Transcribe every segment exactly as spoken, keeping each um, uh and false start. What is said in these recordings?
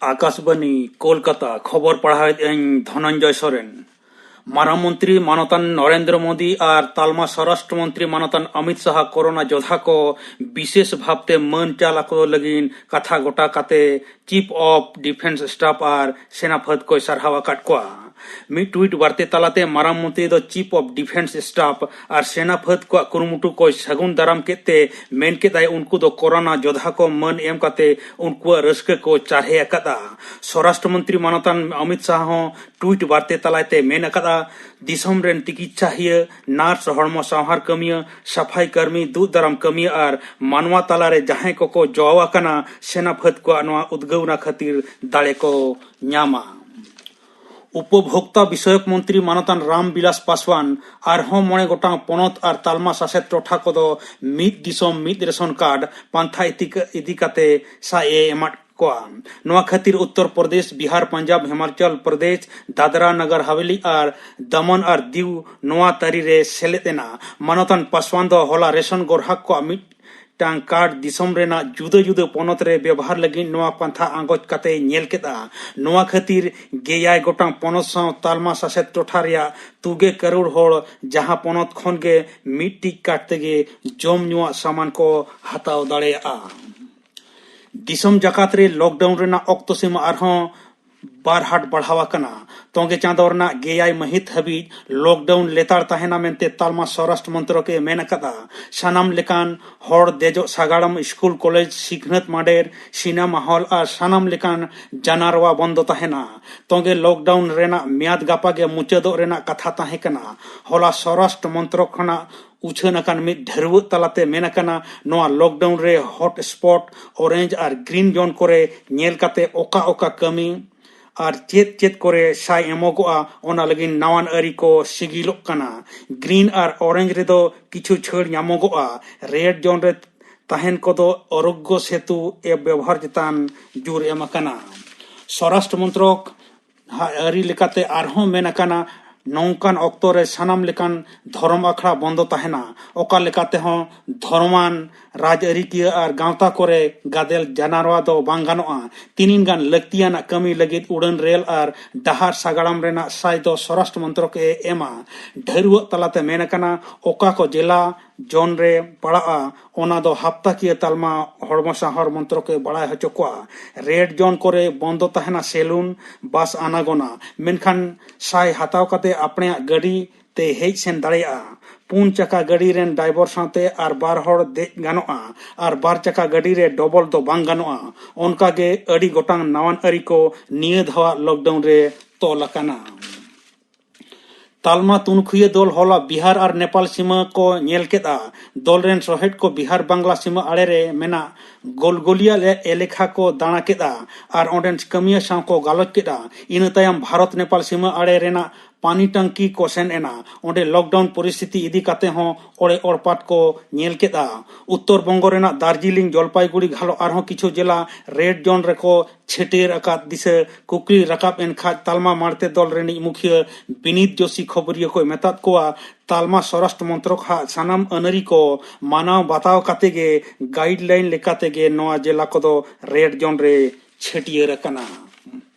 ᱟᱠᱟᱥᱵᱟᱱᱤ, ᱠᱳᱞᱠᱟᱛᱟ᱾ ᱠᱷᱚᱵᱚᱨ ᱯᱟᱲᱦᱟᱣᱮᱫ ᱟᱹᱧ ᱫᱷᱚᱱᱚᱱᱡᱚᱭ ᱥᱚᱨᱮᱱ᱾ ᱢᱟᱨᱟᱝ ᱢᱚᱱᱛᱨᱤ ᱢᱟᱱᱚᱛᱟᱱ ᱱᱚᱨᱮᱱᱫᱨᱚ ᱢᱳᱫᱤ ᱟᱨ ᱛᱟᱞᱢᱟ ᱥᱚᱨᱟᱥᱴᱨᱚ ᱢᱚᱱᱛᱨᱤ ᱢᱟᱱᱚᱛᱟᱱ ᱚᱢᱤᱛ ᱥᱟᱦᱟ ᱠᱳᱨᱳᱱᱟ ᱡᱚᱫᱷᱟ ᱠᱚ ᱵᱤᱥᱮᱥ ᱵᱷᱟᱵᱽᱛᱮ ᱢᱟᱹᱱ ᱪᱟᱞ ᱟᱠᱚ ᱞᱟᱹᱜᱤᱫ ᱠᱟᱛᱷᱟ ᱜᱚᱴᱟ ᱠᱟᱛᱮ Chief of Defence Staff ᱟᱨ ᱥᱮᱱᱟ ᱯᱷᱟᱹᱫ ᱠᱚᱭ ᱥᱟᱨᱦᱟᱣ ᱟᱠᱟᱫ ᱠᱚᱣᱟ᱾ ᱢᱤᱫ ᱴᱩᱭᱤᱴ ᱵᱟᱨᱛᱮ ᱛᱟᱞᱟᱛᱮ ᱢᱟᱨᱟᱝ ᱢᱚᱱᱛᱨᱤ ᱫᱚ Chief of Defence Staff ᱟᱨ ᱥᱮᱱᱟ ᱯᱷᱟᱹᱫ ᱠᱚᱣᱟᱜ ᱠᱩᱨᱩᱢᱩᱴᱩ ᱠᱚᱭ ᱥᱟᱹᱜᱩᱱ ᱫᱟᱨᱟᱢ ᱠᱮᱫ ᱛᱮ ᱢᱮᱱ ᱠᱮᱫᱟᱭ, ᱩᱱᱠᱩ ᱫᱚ ᱠᱳᱨᱳᱱᱟ ᱡᱚᱫᱷᱟ ᱠᱚ ᱢᱟᱹᱱ ᱮᱢ ᱠᱟᱛᱮ ᱩᱱᱠᱩᱣᱟᱜ ᱨᱟᱹᱥᱠᱟᱹ ᱠᱚ ᱪᱟᱨᱦᱮ ᱟᱠᱟᱫᱟ᱾ ᱥᱚᱨᱟᱥᱴᱨᱚ ᱢᱚᱱᱛᱨᱤ ᱢᱟᱱᱚᱛᱟᱱ ᱚᱢᱤᱛ ᱥᱟᱦᱟ ᱦᱚᱸ ᱴᱩᱭᱤᱴ ᱵᱟᱨᱛᱮ ᱛᱟᱞᱟᱛᱮ ᱢᱮᱱ ᱟᱠᱟᱫᱟ, ᱫᱤᱥᱚᱢ ᱨᱮᱱ ᱛᱤᱠᱤᱪᱪᱷᱟᱦᱤᱭᱟᱹ, ᱱᱟᱨᱥ, ᱦᱚᱲᱢᱚ ᱥᱟᱶᱦᱟᱨ ᱠᱟᱹᱢᱤᱭᱟᱹ, ᱥᱟᱯᱷᱟᱭ ᱠᱟᱹᱨᱢᱤ, ᱫᱩᱜ ᱫᱟᱨᱟᱢ ᱠᱟᱹᱢᱤᱭᱟᱹ ᱟᱨ ᱢᱟᱱᱣᱟ ᱛᱟᱞᱟᱨᱮ ᱡᱟᱦᱟᱸᱭ ᱠᱚᱠᱚ ᱡᱚᱣᱟᱣ ᱟᱠᱟᱱᱟ, ᱥᱮᱱᱟ ᱯᱷᱟᱹᱫ ᱠᱚᱣᱟᱜ ᱱᱚᱣᱟ ᱩᱫᱽᱜᱟᱹᱣᱱᱟ ᱠᱷᱟᱹᱛᱤᱨ ᱫᱟᱲᱮ ᱠᱚ ᱧᱟᱢᱟ᱾ ᱩᱯᱚᱵᱷᱳᱠᱛᱟ ᱵᱤᱥᱚᱭᱚᱠ ᱢᱚᱱᱛᱨᱤ ᱢᱟᱱᱚᱛᱟᱱ ᱨᱟᱢ ᱵᱤᱞᱟᱥ ᱯᱟᱥᱣᱟᱱ ᱟᱨᱦᱚᱸ ᱢᱚᱬᱮ ᱜᱚᱴᱟᱝ ᱯᱚᱱᱚᱛ ᱟᱨ ᱛᱟᱞᱢᱟ ᱥᱟᱥᱮᱛ ᱴᱚᱴᱷᱟ ᱠᱚᱫᱚ ᱢᱤᱫ ᱫᱤᱥᱚᱢ ᱢᱤᱫ ᱨᱮᱥᱚᱱ ᱠᱟᱨᱰ ᱯᱟᱱᱛᱷᱟ ᱤᱫᱤ ᱠᱟ-, ᱤᱫᱤ ᱠᱟᱛᱮ ᱥᱟᱭ ᱮ ᱮᱢᱟᱫ ᱠᱚᱣᱟ᱾ ᱱᱚᱣᱟ ᱠᱷᱟᱹᱛᱤᱨ ᱩᱛᱛᱚᱨ ᱯᱨᱚᱫᱮᱥ, ᱵᱤᱦᱟᱨ, ᱯᱟᱧᱡᱟᱵᱽ, ᱦᱤᱢᱟᱪᱚᱞ ᱯᱨᱚᱫᱮᱥ, ᱫᱟᱫᱨᱟ ᱱᱟᱜᱟᱨ ᱦᱟᱵᱮᱞᱤ ᱟᱨ ᱫᱟᱢᱚᱱ ᱟᱨ ᱫᱤᱣ ᱱᱚᱣᱟ ᱛᱟᱹᱨᱤ ᱨᱮ ᱥᱮᱞᱮᱫ ᱮᱱᱟ᱾ ᱢᱟᱱᱚᱛᱟᱱ ᱯᱟᱥᱣᱟᱱ ᱫᱚ ᱦᱚᱞᱟ ᱨᱮᱥᱚᱱ ᱜᱚᱨᱦᱟᱠ ᱠᱚᱣᱟᱜ ᱢᱤᱫᱴᱟᱝ ᱠᱟᱨᱰ ᱫᱤᱥᱚᱢ ᱨᱮᱱᱟᱜ ᱡᱩᱫᱟᱹ ᱡᱩᱫᱟᱹ ᱯᱚᱱᱚᱛ ᱨᱮ ᱵᱮᱵᱚᱦᱟᱨ ᱞᱟᱹᱜᱤᱫ ᱱᱚᱣᱟ ᱯᱟᱱᱛᱷᱟ ᱟᱸᱜᱚᱪ ᱠᱟᱛᱮᱭ ᱧᱮᱞ ᱠᱮᱫᱼᱟ᱾ ᱱᱚᱣᱟ ᱠᱷᱟᱹᱛᱤᱨ ᱜᱮᱭᱟᱭ ᱜᱚᱴᱟᱝ ᱯᱚᱱᱚᱛ ᱥᱟᱶ ᱛᱟᱞᱢᱟ ᱥᱟᱥᱮᱛ ᱴᱚᱴᱷᱟ ᱨᱮᱭᱟᱜ ᱛᱩᱜᱮ ᱠᱟᱹᱨᱩᱲ ᱦᱚᱲ ᱡᱟᱦᱟᱸ ᱯᱚᱱᱚᱛ ᱠᱷᱚᱱ ᱜᱮ ᱢᱤᱫᱴᱤᱡ ᱠᱟᱨᱰ ᱛᱮᱜᱮ ᱡᱚᱢ ᱧᱩᱣᱟᱜ ᱥᱟᱢᱟᱱ ᱠᱚ ᱦᱟᱛᱟᱣ ᱫᱟᱲᱮᱭᱟᱜᱼᱟ᱾ ᱫᱤᱥᱚᱢ ᱡᱟᱠᱟᱛ ᱨᱮ ᱞᱚᱠᱰᱟᱣᱩᱱ ᱨᱮᱱᱟᱜ ᱚᱠᱛᱚ ᱥᱤᱢᱟᱹ ᱟᱨᱦᱚᱸ ᱵᱟᱨ ᱦᱟᱴ ᱵᱟᱲᱦᱟᱣ ᱟᱠᱟᱱᱟ᱾ ᱛᱚᱸᱜᱮ ᱪᱟᱸᱫᱚ ᱨᱮᱱᱟᱜ ᱜᱮᱭᱟᱭ ᱢᱟᱹᱦᱤᱛ ᱦᱟᱹᱵᱤᱡ ᱞᱚᱠᱰᱟᱣᱩᱱ ᱞᱮᱛᱟᱲ ᱛᱟᱦᱮᱱᱟ ᱢᱮᱱᱛᱮ ᱛᱟᱞᱢᱟ ᱥᱚᱨᱟᱥᱴᱨᱚ ᱢᱚᱱᱛᱨᱚᱠ ᱮ ᱢᱮᱱ ᱟᱠᱟᱫᱟ᱾ ᱥᱟᱱᱟᱢ ᱞᱮᱠᱟᱱ ᱦᱚᱲ ᱫᱮᱡᱚᱜ, ᱥᱟᱜᱟᱲᱚᱢ, ᱥᱠᱩᱞ, ᱠᱚᱞᱮᱡᱽ, ᱥᱤᱠᱷᱱᱟᱹᱛ ᱢᱟᱰᱮᱨ, ᱥᱤᱱᱮᱢᱟ ᱦᱚᱞ ᱟᱨ ᱥᱟᱱᱟᱢ ᱞᱮᱠᱟᱱ ᱡᱟᱱᱟᱨᱣᱟ ᱵᱚᱱᱫᱚ ᱛᱟᱦᱮᱱᱟ᱾ ᱛᱚᱸᱜᱮ ᱞᱚᱠᱰᱟᱣᱩᱱ ᱨᱮᱱᱟᱜ ᱢᱮᱭᱟᱫ ᱜᱟᱯᱟ ᱜᱮ ᱢᱩᱪᱟᱹᱫᱚᱜ ᱨᱮᱱᱟᱜ ᱠᱟᱛᱷᱟ ᱛᱟᱦᱮᱸ ᱠᱟᱱᱟ᱾ ᱦᱚᱞᱟ ᱥᱚᱨᱟᱥᱴᱨᱚ ᱢᱚᱱᱛᱨᱚᱠ ᱠᱷᱚᱱᱟᱜ ᱩᱪᱷᱟᱹᱱ ᱟᱠᱟᱱ ᱢᱤᱫ ᱰᱷᱟᱹᱨᱣᱟᱹᱜ ᱛᱟᱞᱟᱛᱮ ᱢᱮᱱ ᱟᱠᱟᱱᱟ, ᱱᱚᱣᱟ ᱞᱚᱠᱰᱟᱣᱩᱱ ᱨᱮ ᱦᱚᱴ ᱥᱯᱚᱴ, ᱚᱨᱮᱧᱡᱽ ᱟᱨ ᱜᱨᱤᱱ ᱡᱳᱱ ᱠᱚᱨᱮ ᱧᱮᱞ ᱠᱟᱛᱮ ᱚᱠᱟ ᱚᱠᱟ ᱠᱟᱹᱢᱤ ᱟᱨ ᱪᱮᱫ ᱪᱮᱫ ᱠᱚᱨᱮ ᱥᱟᱭ ᱮᱢᱚᱜᱚᱜᱼᱟ, ᱚᱱᱟ ᱞᱟᱹᱜᱤᱫ ᱱᱟᱣᱟᱱ ᱟᱹᱨᱤ ᱠᱚ ᱥᱤᱜᱤᱞᱚᱜ ᱠᱟᱱᱟ᱾ ᱜᱨᱤᱱ ᱟᱨ ᱚᱨᱮᱧᱡᱽ ᱨᱮᱫᱚ ᱠᱤᱪᱷᱩ ᱪᱷᱟᱹᱲ ᱧᱟᱢᱚᱜᱚᱜᱼᱟ᱾ ᱨᱮᱰ ᱡᱳᱱ ᱨᱮ ᱛᱟᱦᱮᱱ ᱠᱚᱫᱚ ᱟᱨᱳᱜᱽᱭᱚ ᱥᱮᱛᱩ ᱮᱯ ᱵᱮᱵᱚᱦᱟᱨ ᱪᱮᱛᱟᱱ ᱡᱳᱨ ᱮᱢ ᱟᱠᱟᱱᱟ᱾ ᱥᱚᱨᱟᱥᱴᱨᱚ ᱢᱚᱱᱛᱨᱚᱠ ᱟᱹᱨᱤ ᱞᱮᱠᱟᱛᱮ ᱟᱨᱦᱚᱸ ᱢᱮᱱ ᱟᱠᱟᱱᱟ, ᱱᱚᱝᱠᱟᱱ ᱚᱠᱛᱚ ᱨᱮ ᱥᱟᱱᱟᱢ ᱞᱮᱠᱟᱱ ᱫᱷᱚᱨᱚᱢ ᱟᱠᱷᱲᱟ ᱵᱚᱱᱫᱚ ᱛᱟᱦᱮᱱᱟ᱾ ᱚᱠᱟ ᱞᱮᱠᱟ ᱛᱮᱦᱚᱸ ᱫᱷᱚᱨᱚᱢᱟᱱ, ᱨᱟᱡᱽᱟᱹᱨᱤᱠᱤᱭᱟᱹ ᱟᱨ ᱜᱟᱶᱛᱟ ᱠᱚᱨᱮ ᱜᱟᱫᱮᱞ ᱡᱟᱱᱟᱣᱟ ᱫᱚ ᱵᱟᱝ ᱜᱟᱱᱚᱜᱼᱟ᱾ ᱛᱤᱱᱤᱱ ᱜᱟᱱ ᱞᱟᱹᱠᱛᱤᱭᱟᱱᱟᱜ ᱠᱟᱹᱢᱤ ᱞᱟᱹᱜᱤᱫ ᱩᱰᱟᱹᱱ ᱨᱮᱞ ᱟᱨ ᱰᱟᱦᱟᱨ ᱥᱟᱜᱟᱲᱟᱢ ᱨᱮᱱᱟᱜ ᱥᱟᱭ ᱫᱚ ᱥᱚᱨᱟᱥᱴᱨᱚ ᱢᱚᱱᱛᱨᱚᱠ ᱮ ᱮᱢᱟ᱾ ᱰᱷᱟᱹᱨᱣᱟᱹᱜ ᱛᱟᱞᱟᱛᱮ ᱢᱮᱱ ᱟᱠᱟᱱᱟ, ᱚᱠᱟ ᱠᱚ ᱡᱮᱞᱟ ᱡᱚᱱ ᱨᱮ ᱯᱟᱲᱟᱜᱼᱟ, ᱚᱱᱟ ᱫᱚ ᱦᱟᱯᱛᱟᱠᱤᱭᱟᱹ ᱛᱟᱞᱢᱟ ᱦᱚᱲᱢᱚ ᱥᱟᱶᱟᱨ ᱢᱚᱱᱛᱨᱚᱠ ᱮ ᱵᱟᱲᱟᱭ ᱦᱚᱪᱚ ᱠᱚᱣᱟ᱾ ᱨᱮᱰ ᱡᱚᱱ ᱠᱚᱨᱮ ᱵᱚᱱᱫᱚ ᱛᱟᱦᱮᱱᱟ ᱥᱮᱞᱩᱱ, ᱵᱟᱥ ᱟᱱᱟᱜᱚᱱᱟ, ᱢᱮᱱᱠᱷᱟᱱ ᱥᱟᱭ ᱦᱟᱛᱟᱣ ᱠᱟᱛᱮ ᱟᱯᱱᱮᱭᱟᱜ ᱜᱟᱹᱰᱤ ᱛᱮ ᱦᱮᱡ ᱥᱮᱱ ᱫᱟᱲᱮᱭᱟᱜᱼᱟ᱾ ᱯᱩᱱ ᱪᱟᱠᱟ ᱜᱟᱹᱰᱤ ᱨᱮᱱ ᱰᱨᱟᱭᱵᱷᱟᱨ ᱥᱟᱶᱛᱮ ᱟᱨ ᱵᱟᱨ ᱦᱚᱲ ᱫᱮᱡ ᱜᱟᱱᱚᱜᱼᱟ ᱟᱨ ᱵᱟᱨ ᱪᱟᱠᱟ ᱜᱟᱹᱰᱤ ᱨᱮ ᱰᱚᱵᱚᱞ ᱫᱚ ᱵᱟᱝ ᱜᱟᱱᱚᱜᱼᱟ᱾ ᱚᱱᱠᱟ ᱜᱮ ᱟᱹᱰᱤ ᱜᱚᱴᱟᱝ ᱱᱟᱣᱟᱱ ᱟᱹᱨᱤ ᱠᱚ ᱱᱤᱭᱟᱹ ᱫᱷᱟᱣᱟᱜ ᱞᱚᱠᱰᱟᱣᱩᱱ ᱨᱮ ᱛᱚᱞ ᱟᱠᱟᱱᱟ᱾ ᱛᱟᱞᱢᱟ ᱛᱩᱱᱠᱷᱩᱭᱟᱹ ᱫᱚᱞ ᱦᱚᱞᱟ ᱵᱤᱦᱟᱨ ᱟᱨ ᱱᱮᱯᱟᱞ ᱥᱤᱢᱟᱹ ᱠᱚ ᱧᱮᱞ ᱠᱮᱫᱼᱟ᱾ ᱫᱚᱞ ᱨᱮᱱ ᱥᱚᱦᱮᱫ ᱠᱚ ᱵᱤᱦᱟᱨ ᱵᱟᱝᱞᱟ ᱥᱤᱢᱟᱹ ᱟᱲᱮ ᱨᱮ ᱢᱮᱱᱟᱜ ᱜᱳᱞᱜᱳᱞᱤᱭᱟ ᱮ-, ᱮᱞᱮᱠᱷᱟ ᱠᱚ ᱫᱟᱬᱟ ᱠᱮᱫᱼᱟ ᱟᱨ ᱚᱸᱰᱮᱱ ᱠᱟᱹᱢᱤᱭᱟᱹ ᱥᱟᱶ ᱠᱚ ᱜᱟᱞᱚᱪ ᱠᱮᱫᱼᱟ᱾ ᱤᱱᱟᱹ ᱛᱟᱭᱚᱢ ᱵᱷᱟᱨᱚᱛ ᱱᱮᱯᱟᱞ ᱥᱤᱢᱟᱹ ᱟᱲᱮ ᱨᱮᱱᱟᱜ ᱯᱟᱱᱤ ᱴᱟᱝᱠᱤ ᱠᱚ ᱥᱮᱱ ᱮᱱᱟ᱾ ᱚᱸᱰᱮ ᱞᱚᱠᱰᱟᱣᱩᱱ ᱯᱚᱨᱤᱥᱛᱷᱤᱛᱤ ᱤᱫᱤ ᱠᱟᱛᱮ ᱦᱚᱸ ᱚᱲᱮ ᱚᱲᱯᱟᱴ ᱠᱚ ᱧᱮᱞ ᱠᱮᱫᱼᱟ᱾ ᱩᱛᱛᱚᱨ ᱵᱚᱝᱜᱚ ᱨᱮᱱᱟᱜ ᱫᱟᱨᱡᱤᱞᱤᱝ, ᱡᱚᱞᱯᱟᱭᱜᱩᱲᱤ ᱜᱷᱟᱞᱚ ᱟᱨᱦᱚᱸ ᱠᱤᱪᱷᱩ ᱡᱮᱞᱟ ᱨᱮᱰ ᱡᱳᱱ ᱨᱮᱠᱚ ᱪᱷᱟᱹᱴᱭᱟᱹᱨ ᱟᱠᱟᱫ ᱫᱤᱥᱟᱹ ᱠᱩᱠᱞᱤ ᱨᱟᱠᱟᱵ ᱮᱱ ᱠᱷᱟᱱ ᱛᱟᱞᱢᱟ ᱢᱟᱲᱛᱮ ᱫᱚᱞ ᱨᱤᱱᱤᱡ ᱢᱩᱠᱷᱤᱭᱟᱹ ᱵᱤᱱᱤᱛ ᱡᱳᱥᱤ ᱠᱷᱚᱵᱚᱨᱤᱭᱟᱹ ᱠᱚᱭ ᱢᱮᱛᱟᱫ ᱠᱚᱣᱟ, ᱛᱟᱞᱢᱟ ᱥᱚᱨᱟᱥᱴᱨᱚ ᱢᱚᱱᱛᱨᱚᱠ ᱦᱟᱜ ᱥᱟᱱᱟᱢ ᱟᱹᱱᱟᱹᱨᱤ ᱠᱚ ᱢᱟᱱᱟᱣ ᱵᱟᱛᱟᱣ ᱠᱟᱛᱮ ᱜᱮ ᱜᱟᱭᱤᱰ ᱞᱟᱭᱤᱱ ᱞᱮᱠᱟᱛᱮ ᱜᱮ ᱱᱚᱣᱟ ᱡᱮᱞᱟ ᱠᱚᱫᱚ ᱨᱮᱰ ᱡᱳᱱ ᱨᱮ ᱪᱷᱟᱹᱴᱭᱟᱹᱨ ᱟᱠᱟᱱᱟ᱾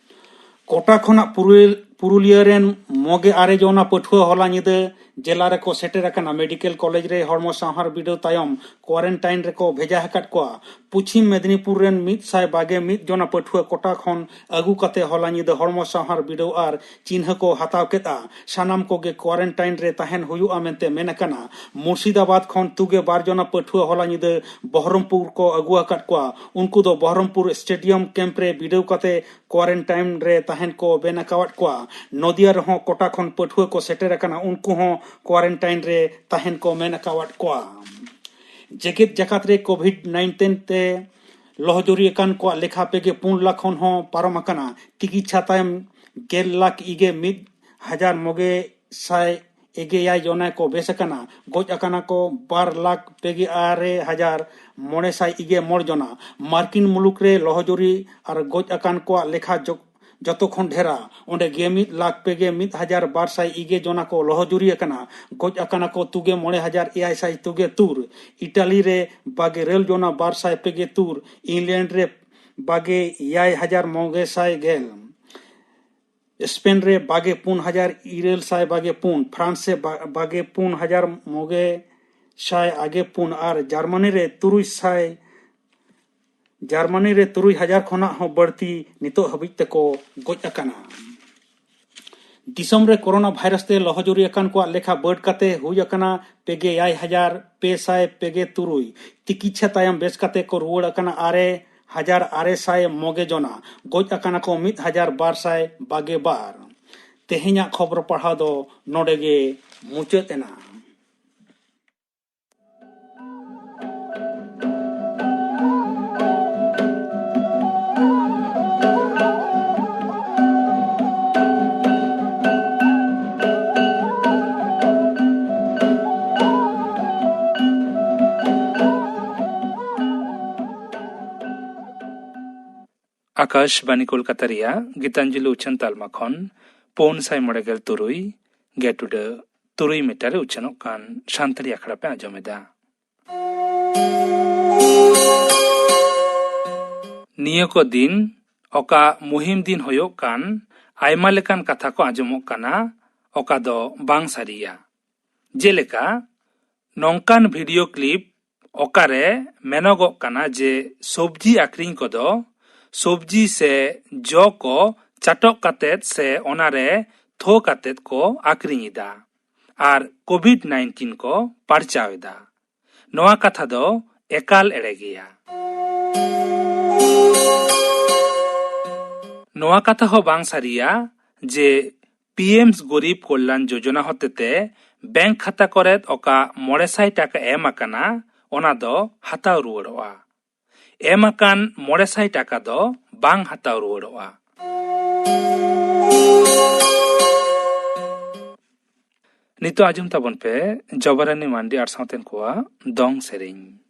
ᱠᱚᱴᱟ ᱠᱷᱚᱱᱟᱜ ᱯᱩᱨᱩᱞ-, ᱯᱩᱨᱩᱞᱤᱭᱟᱹ ᱨᱮᱱ ᱢᱚᱜᱮ ᱟᱨᱮ ᱡᱚᱱᱟ ᱯᱟᱹᱴᱷᱩᱣᱟᱹ ᱦᱚᱞᱟ ᱧᱤᱫᱟᱹ ᱡᱮᱞᱟ ᱨᱮᱠᱚ ᱥᱮᱴᱮᱨ ᱟᱠᱟᱱᱟ᱾ ᱢᱮᱰᱤᱠᱮᱞ ᱠᱚᱞᱮᱡᱽ ᱨᱮ ᱦᱚᱲᱢᱚ ᱥᱟᱶᱦᱟᱨ ᱵᱤᱰᱟᱹᱣ ᱛᱟᱭᱚᱢ ᱠᱳᱣᱟᱨᱮᱱᱴᱟᱭᱤᱱ ᱨᱮᱠᱚ ᱵᱷᱮᱡᱟ ᱟᱠᱟᱫ ᱠᱚᱣᱟ᱾ ᱯᱚᱪᱷᱤᱢ ᱢᱮᱫᱽᱱᱤᱯᱩᱨ ᱨᱮᱱ ᱢᱤᱫ ᱥᱟᱭ ᱵᱟᱜᱮ ᱢᱤᱫ ᱡᱚᱱᱟ ᱯᱟᱹᱴᱷᱩᱣᱟᱹ ᱠᱚᱴᱟ ᱠᱷᱚᱱ ᱟᱹᱜᱩ ᱠᱟᱛᱮ ᱦᱚᱞᱟ ᱧᱤᱫᱟᱹ ᱦᱚᱲᱢᱚ ᱥᱟᱶᱦᱟᱨ ᱵᱤᱰᱟᱹᱣ ᱟᱨ ᱪᱤᱱᱦᱟᱹ ᱠᱚ ᱦᱟᱛᱟᱣ ᱠᱮᱫᱼᱟ᱾ ᱥᱟᱱᱟᱢ ᱠᱚᱜᱮ ᱠᱳᱣᱟᱨᱮᱱᱴᱟᱭᱤᱱ ᱨᱮ ᱛᱟᱦᱮᱱ ᱦᱩᱭᱩᱜᱼᱟ ᱢᱮᱱᱛᱮ ᱢᱮᱱ ᱟᱠᱟᱱᱟ᱾ ᱢᱩᱨᱥᱤᱫᱟᱵᱟᱫᱽ ᱠᱷᱚᱱ ᱛᱩᱜᱮ ᱵᱟᱨ ᱡᱚᱱᱟ ᱯᱟᱹᱴᱷᱩᱣᱟᱹ ᱦᱚᱞᱟ ᱧᱤᱫᱟᱹ ᱵᱚᱦᱨᱚᱢᱯᱩᱨ ᱠᱚ ᱟᱹᱜᱩ ᱟᱠᱟᱫ ᱠᱚᱣᱟ᱾ ᱩᱱᱠᱩ ᱫᱚ ᱵᱚᱦᱨᱚᱢᱯᱩᱨ ᱥᱴᱮᱰᱤᱭᱟᱢ ᱠᱮᱢᱯ ᱨᱮ ᱵᱤᱰᱟᱹᱣ ᱠᱟᱛᱮ ᱠᱳᱣᱟᱨᱮᱱᱴᱟᱭᱤᱱ ᱨᱮ ᱛᱟᱦᱮᱱ ᱠᱚ ᱵᱮᱱ ᱟᱠᱟᱣᱟᱫ ᱠᱚᱣᱟ᱾ ᱱᱚᱫᱤᱭᱟ ᱨᱮᱦᱚᱸ ᱠᱚᱴᱟ ᱠᱷᱚᱱ ᱯᱟᱹᱴᱷᱩᱣᱟᱹ ᱠᱚ ᱥᱮᱴᱮᱨ ᱟᱠᱟᱱᱟ, ᱩᱱᱠᱩ ᱦᱚᱸ ᱠᱳᱣᱟᱨᱮᱱᱴᱟᱭᱤᱱ ᱨᱮ ᱛᱟᱦᱮᱱ ᱠᱚ ᱢᱮᱱ ᱟᱠᱟᱣᱟᱫ ᱠᱚᱣᱟ᱾ ᱡᱮᱜᱮᱛ ᱡᱟᱠᱟᱛ ᱨᱮ ᱠᱳᱵᱷᱤᱰ ᱱᱟᱭᱤᱱᱴᱤᱱ ᱛᱮ ᱞᱚᱦᱚᱡᱩᱨᱤ ᱟᱠᱟᱱ ᱠᱚᱣᱟᱜ ᱞᱮᱠᱷᱟ ᱯᱮᱜᱮ ᱯᱩᱱ ᱞᱟᱠᱷ ᱠᱷᱚᱱ ᱦᱚᱸ ᱯᱟᱨᱚᱢ ᱟᱠᱟᱱᱟ᱾ ᱛᱤᱠᱤᱪᱷᱟ ᱛᱟᱭᱚᱢ ᱜᱮᱞ ᱞᱟᱠᱷ ᱤᱜᱮ ᱢᱤᱫ ᱦᱟᱡᱟᱨ ᱢᱚᱜᱮ ᱥᱟᱭ ᱮᱜᱮᱭᱟᱭ ᱡᱚᱱᱟ ᱠᱚ ᱵᱮᱥ ᱟᱠᱟᱱᱟ᱾ ᱜᱚᱡ ᱟᱠᱟᱱᱟ ᱠᱚ ᱵᱟᱨ ᱞᱟᱠᱷ ᱯᱮᱜᱮ ᱟᱨᱮ ᱦᱟᱡᱟᱨ ᱢᱚᱬᱮ ᱥᱟᱭ ᱤᱜᱮ ᱢᱚᱬ ᱡᱚᱱᱟ᱾ ᱢᱟᱨᱠᱤᱱ ᱢᱩᱞᱩᱠ ᱨᱮ ᱞᱚᱦᱚᱡᱩᱨᱤ ᱟᱨ ᱜᱚᱡ ᱟᱠᱟᱱ ᱠᱚᱣᱟᱜ ᱞᱮᱠᱷᱟ ᱡᱚ-, ᱡᱚᱛᱚ ᱠᱷᱚᱱ ᱰᱷᱮᱨᱟ᱾ ᱚᱸᱰᱮ ᱜᱮ ᱢᱤᱫ ᱞᱟᱠᱷ ᱯᱮ ᱜᱮ ᱢᱤᱫ ᱦᱟᱡᱟᱨ ᱵᱟᱨ ᱥᱟᱭ ᱤᱜᱮ ᱡᱚᱱᱟ ᱠᱚ ᱞᱚᱦᱚᱡᱩᱨᱤ ᱟᱠᱟᱱᱟ᱾ ᱜᱚᱡ ᱟᱠᱟᱱᱟ ᱠᱚ ᱛᱩᱜᱮ ᱢᱚᱬᱮ ᱦᱟᱡᱟᱨ ᱮᱭᱟᱭ ᱥᱟᱭ ᱛᱩᱜᱮ ᱛᱩᱨ᱾ ᱤᱴᱟᱞᱤ ᱨᱮ ᱵᱟᱜᱮ ᱨᱮᱞ ᱡᱚᱱᱟ ᱵᱟᱨ ᱥᱟᱭ ᱯᱮ ᱜᱮ ᱛᱩᱨ᱾ ᱤᱝᱞᱮᱱᱰ ᱨᱮ ᱵᱟᱜᱮ ᱮᱭᱟᱭ ᱦᱟᱡᱟᱨ ᱢᱚᱬᱮ ᱥᱟᱭ ᱜᱮᱞ᱾ ᱥᱯᱮᱱ ᱨᱮ ᱵᱟᱜᱮ ᱯᱩᱱ ᱦᱟᱡᱟᱨ ᱤᱨᱟᱹᱞ ᱥᱟᱭ ᱵᱟᱜᱮ ᱯᱩᱱ᱾ ᱯᱷᱨᱟᱱᱥ ᱨᱮ ᱵᱟ-, ᱵᱟᱜᱮ ᱯᱩᱱ ᱦᱟᱡᱟᱨ ᱢᱚᱬᱮ ᱥᱟᱭ ᱟᱜᱮ ᱯᱩᱱ᱾ ᱟᱨ ᱡᱟᱨᱢᱟᱱᱤ ᱨᱮ ᱛᱩᱨᱩᱭ ᱥᱟᱭ, ᱡᱟᱨᱢᱟᱱᱤ ᱨᱮ ᱛᱩᱨᱩᱭ ᱦᱟᱡᱟᱨ ᱠᱷᱚᱱᱟᱜ ᱦᱚᱸ ᱵᱟᱹᱲᱛᱤ ᱱᱤᱛᱚᱜ ᱦᱟᱹᱵᱤᱡ ᱛᱮᱠᱚ ᱜᱚᱡ ᱟᱠᱟᱱᱟ᱾ ᱫᱤᱥᱚᱢ ᱨᱮ ᱠᱳᱨᱳᱱᱟ ᱵᱷᱟᱭᱨᱟᱥ ᱛᱮ ᱞᱚᱦᱚᱡᱩᱨᱤ ᱟᱠᱟᱱ ᱠᱚᱣᱟᱜ ᱞᱮᱠᱷᱟ ᱵᱟᱹᱰ ᱠᱟᱛᱮ ᱦᱩᱭ ᱟᱠᱟᱱᱟ ᱯᱮ ᱜᱮ ᱮᱭᱟᱭ ᱦᱟᱡᱟᱨ ᱯᱮ ᱥᱟᱭ ᱯᱮ ᱜᱮ ᱛᱩᱨᱩᱭ᱾ ᱛᱤᱠᱤᱪᱪᱷᱟ ᱛᱟᱭᱚᱢ ᱵᱮᱥ ᱠᱟᱛᱮ ᱠᱚ ᱨᱩᱣᱟᱹᱲ ᱟᱠᱟᱱᱟ ᱟᱨᱮ ᱦᱟᱡᱟᱨ ᱟᱨᱮ ᱥᱟᱭ ᱢᱚᱜᱮ ᱡᱚᱱᱟ᱾ ᱜᱚᱡ ᱟᱠᱟᱱᱟ ᱠᱚ ᱢᱤᱫ ᱦᱟᱡᱟᱨ ᱵᱟᱨ ᱥᱟᱭ ᱵᱟᱜᱮ ᱵᱟᱨ᱾ ᱛᱮᱦᱮᱧᱟᱜ ᱠᱷᱚᱵᱚᱨ ᱯᱟᱲᱦᱟᱣ ᱫᱚ ᱱᱚᱰᱮ ᱜᱮ ᱢᱩᱪᱟᱹᱫ ᱮᱱᱟ᱾ ᱟᱠᱟᱥᱵᱟᱱᱤ ᱠᱳᱞᱠᱟᱛᱟ ᱨᱮᱭᱟᱜ ᱜᱤᱛᱟᱧᱡᱚᱞᱤ ᱩᱪᱷᱟᱹᱱ ᱛᱟᱞᱢᱟ ᱠᱷᱚᱱ ᱯᱩᱱ ᱥᱟᱭ ᱢᱚᱬᱮ ᱜᱮᱞ ᱛᱩᱨᱩᱭ ᱜᱮ ᱴᱩᱰᱟᱹ ᱛᱩᱨᱩᱭ ᱢᱤᱴᱟᱨ ᱨᱮ ᱩᱪᱷᱟᱹᱱᱚᱜ ᱠᱟᱱ ᱥᱟᱱᱛᱟᱲᱤ ᱟᱠᱷᱲᱟ ᱯᱮ ᱟᱸᱡᱚᱢ ᱮᱫᱟ᱾ ᱱᱤᱭᱟᱹ ᱠᱚ ᱫᱤᱱ ᱚᱠᱟ ᱢᱩᱦᱤᱢ ᱫᱤᱱ ᱦᱩᱭᱩᱜ ᱠᱟᱱ ᱟᱭᱢᱟ ᱞᱮᱠᱟᱱ ᱠᱟᱛᱷᱟ ᱠᱚ ᱟᱸᱡᱚᱢᱚᱜ ᱠᱟᱱᱟ, ᱚᱠᱟ ᱫᱚ ᱵᱟᱝ ᱥᱟᱹᱨᱤᱭᱟ᱾ ᱡᱮᱞᱮᱠᱟ, ᱱᱚᱝᱠᱟᱱ ᱵᱷᱤᱰᱤᱭᱳ ᱠᱞᱤᱯ ᱚᱠᱟᱨᱮ ᱢᱮᱱᱚᱜᱚᱜ ᱠᱟᱱᱟ ᱡᱮ ᱥᱚᱵᱡᱤ ᱟᱠᱷᱨᱤᱧ ᱠᱚᱫᱚ ᱥᱚᱵᱡᱤ ᱥᱮ ᱡᱚ ᱠᱚ ᱪᱟᱴᱚᱜ ᱠᱟᱛᱮᱫ ᱥᱮ ᱚᱱᱟᱨᱮ ᱛᱷᱚ ᱠᱟᱛᱮᱫ ᱠᱚ ᱟᱠᱷᱨᱤᱧ ᱮᱫᱟ ᱟᱨ ᱠᱳᱵᱷᱤᱰ ᱱᱟᱭᱤᱱᱴᱤᱱ ᱠᱚ ᱯᱟᱨᱪᱟᱣ ᱮᱫᱟ᱾ ᱱᱚᱣᱟ ᱠᱟᱛᱷᱟ ᱫᱚ ᱮᱠᱟᱞ ᱮᱲᱮ ᱜᱮᱭᱟ᱾ ᱱᱚᱣᱟ ᱠᱟᱛᱷᱟ ᱦᱚᱸ ᱵᱟᱝ ᱥᱟᱹᱨᱤᱭᱟ ᱡᱮ ᱯᱤ ᱮᱢ ᱜᱚᱨᱤᱵ ᱠᱚᱞᱭᱟᱱ ᱡᱳᱡᱚᱱᱟ ᱦᱚᱛᱮᱛᱮ ᱵᱮᱝᱠ ᱠᱷᱟᱛᱟ ᱠᱚᱨᱮᱫ ᱚᱠᱟ ᱢᱚᱬᱮ ᱥᱟᱭ ᱴᱟᱠᱟ ᱮᱢ ᱟᱠᱟᱱᱟ, ᱚᱱᱟ ᱫᱚ ᱦᱟᱛᱟᱣ ᱨᱩᱣᱟᱹᱲᱚᱜᱼᱟ᱾ ᱮᱢ ᱟᱠᱟᱱ ᱢᱚᱬᱮ ᱥᱟᱭ ᱴᱟᱠᱟ ᱫᱚ ᱵᱟᱝ ᱦᱟᱛᱟᱣ ᱨᱩᱣᱟᱹᱲᱚᱜᱼᱟ᱾ ᱱᱤᱛᱚᱜ ᱟᱸᱡᱚᱢ ᱛᱟᱵᱚᱱ ᱯᱮ ᱡᱚᱵᱟᱨᱟᱱᱤ ᱢᱟᱱᱰᱤ ᱟᱨ ᱥᱟᱶᱛᱮᱱ ᱠᱚᱣᱟᱜ ᱫᱚᱝ ᱥᱮᱨᱮᱧ᱾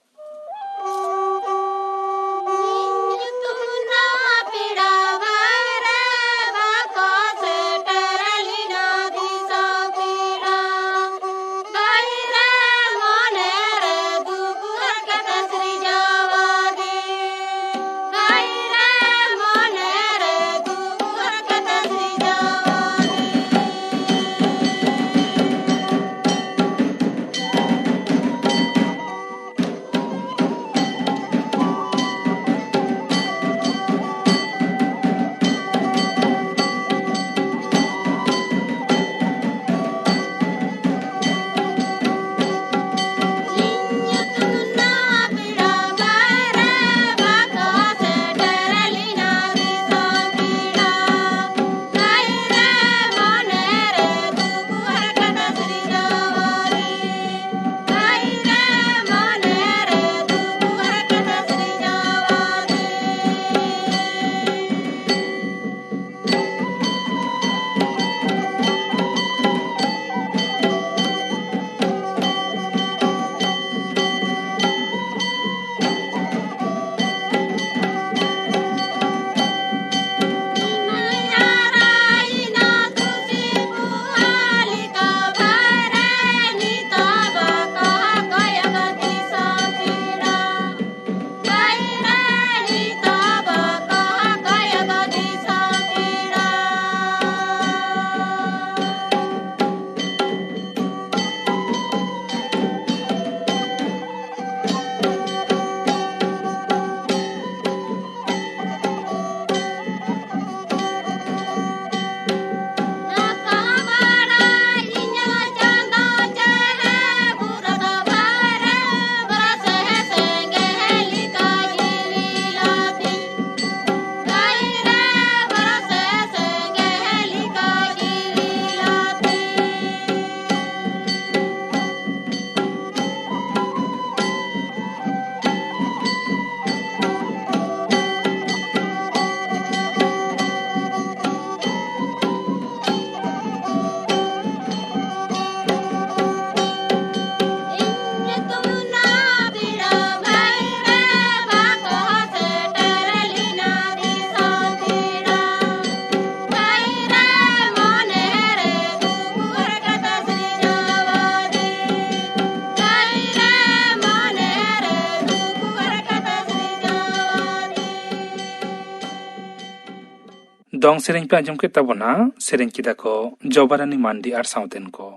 ᱫᱚᱝ ᱥᱮᱨᱮᱧ ᱯᱮ ᱟᱸᱡᱚᱢ ᱠᱮᱫ ᱛᱟᱵᱚᱱᱟ, ᱥᱮᱨᱮᱧ ᱠᱮᱫᱟ ᱠᱚ ᱡᱚᱵᱟᱨᱟᱱᱤ ᱢᱟᱱᱰᱤ ᱟᱨ ᱥᱟᱶᱛᱮᱱ ᱠᱚ᱾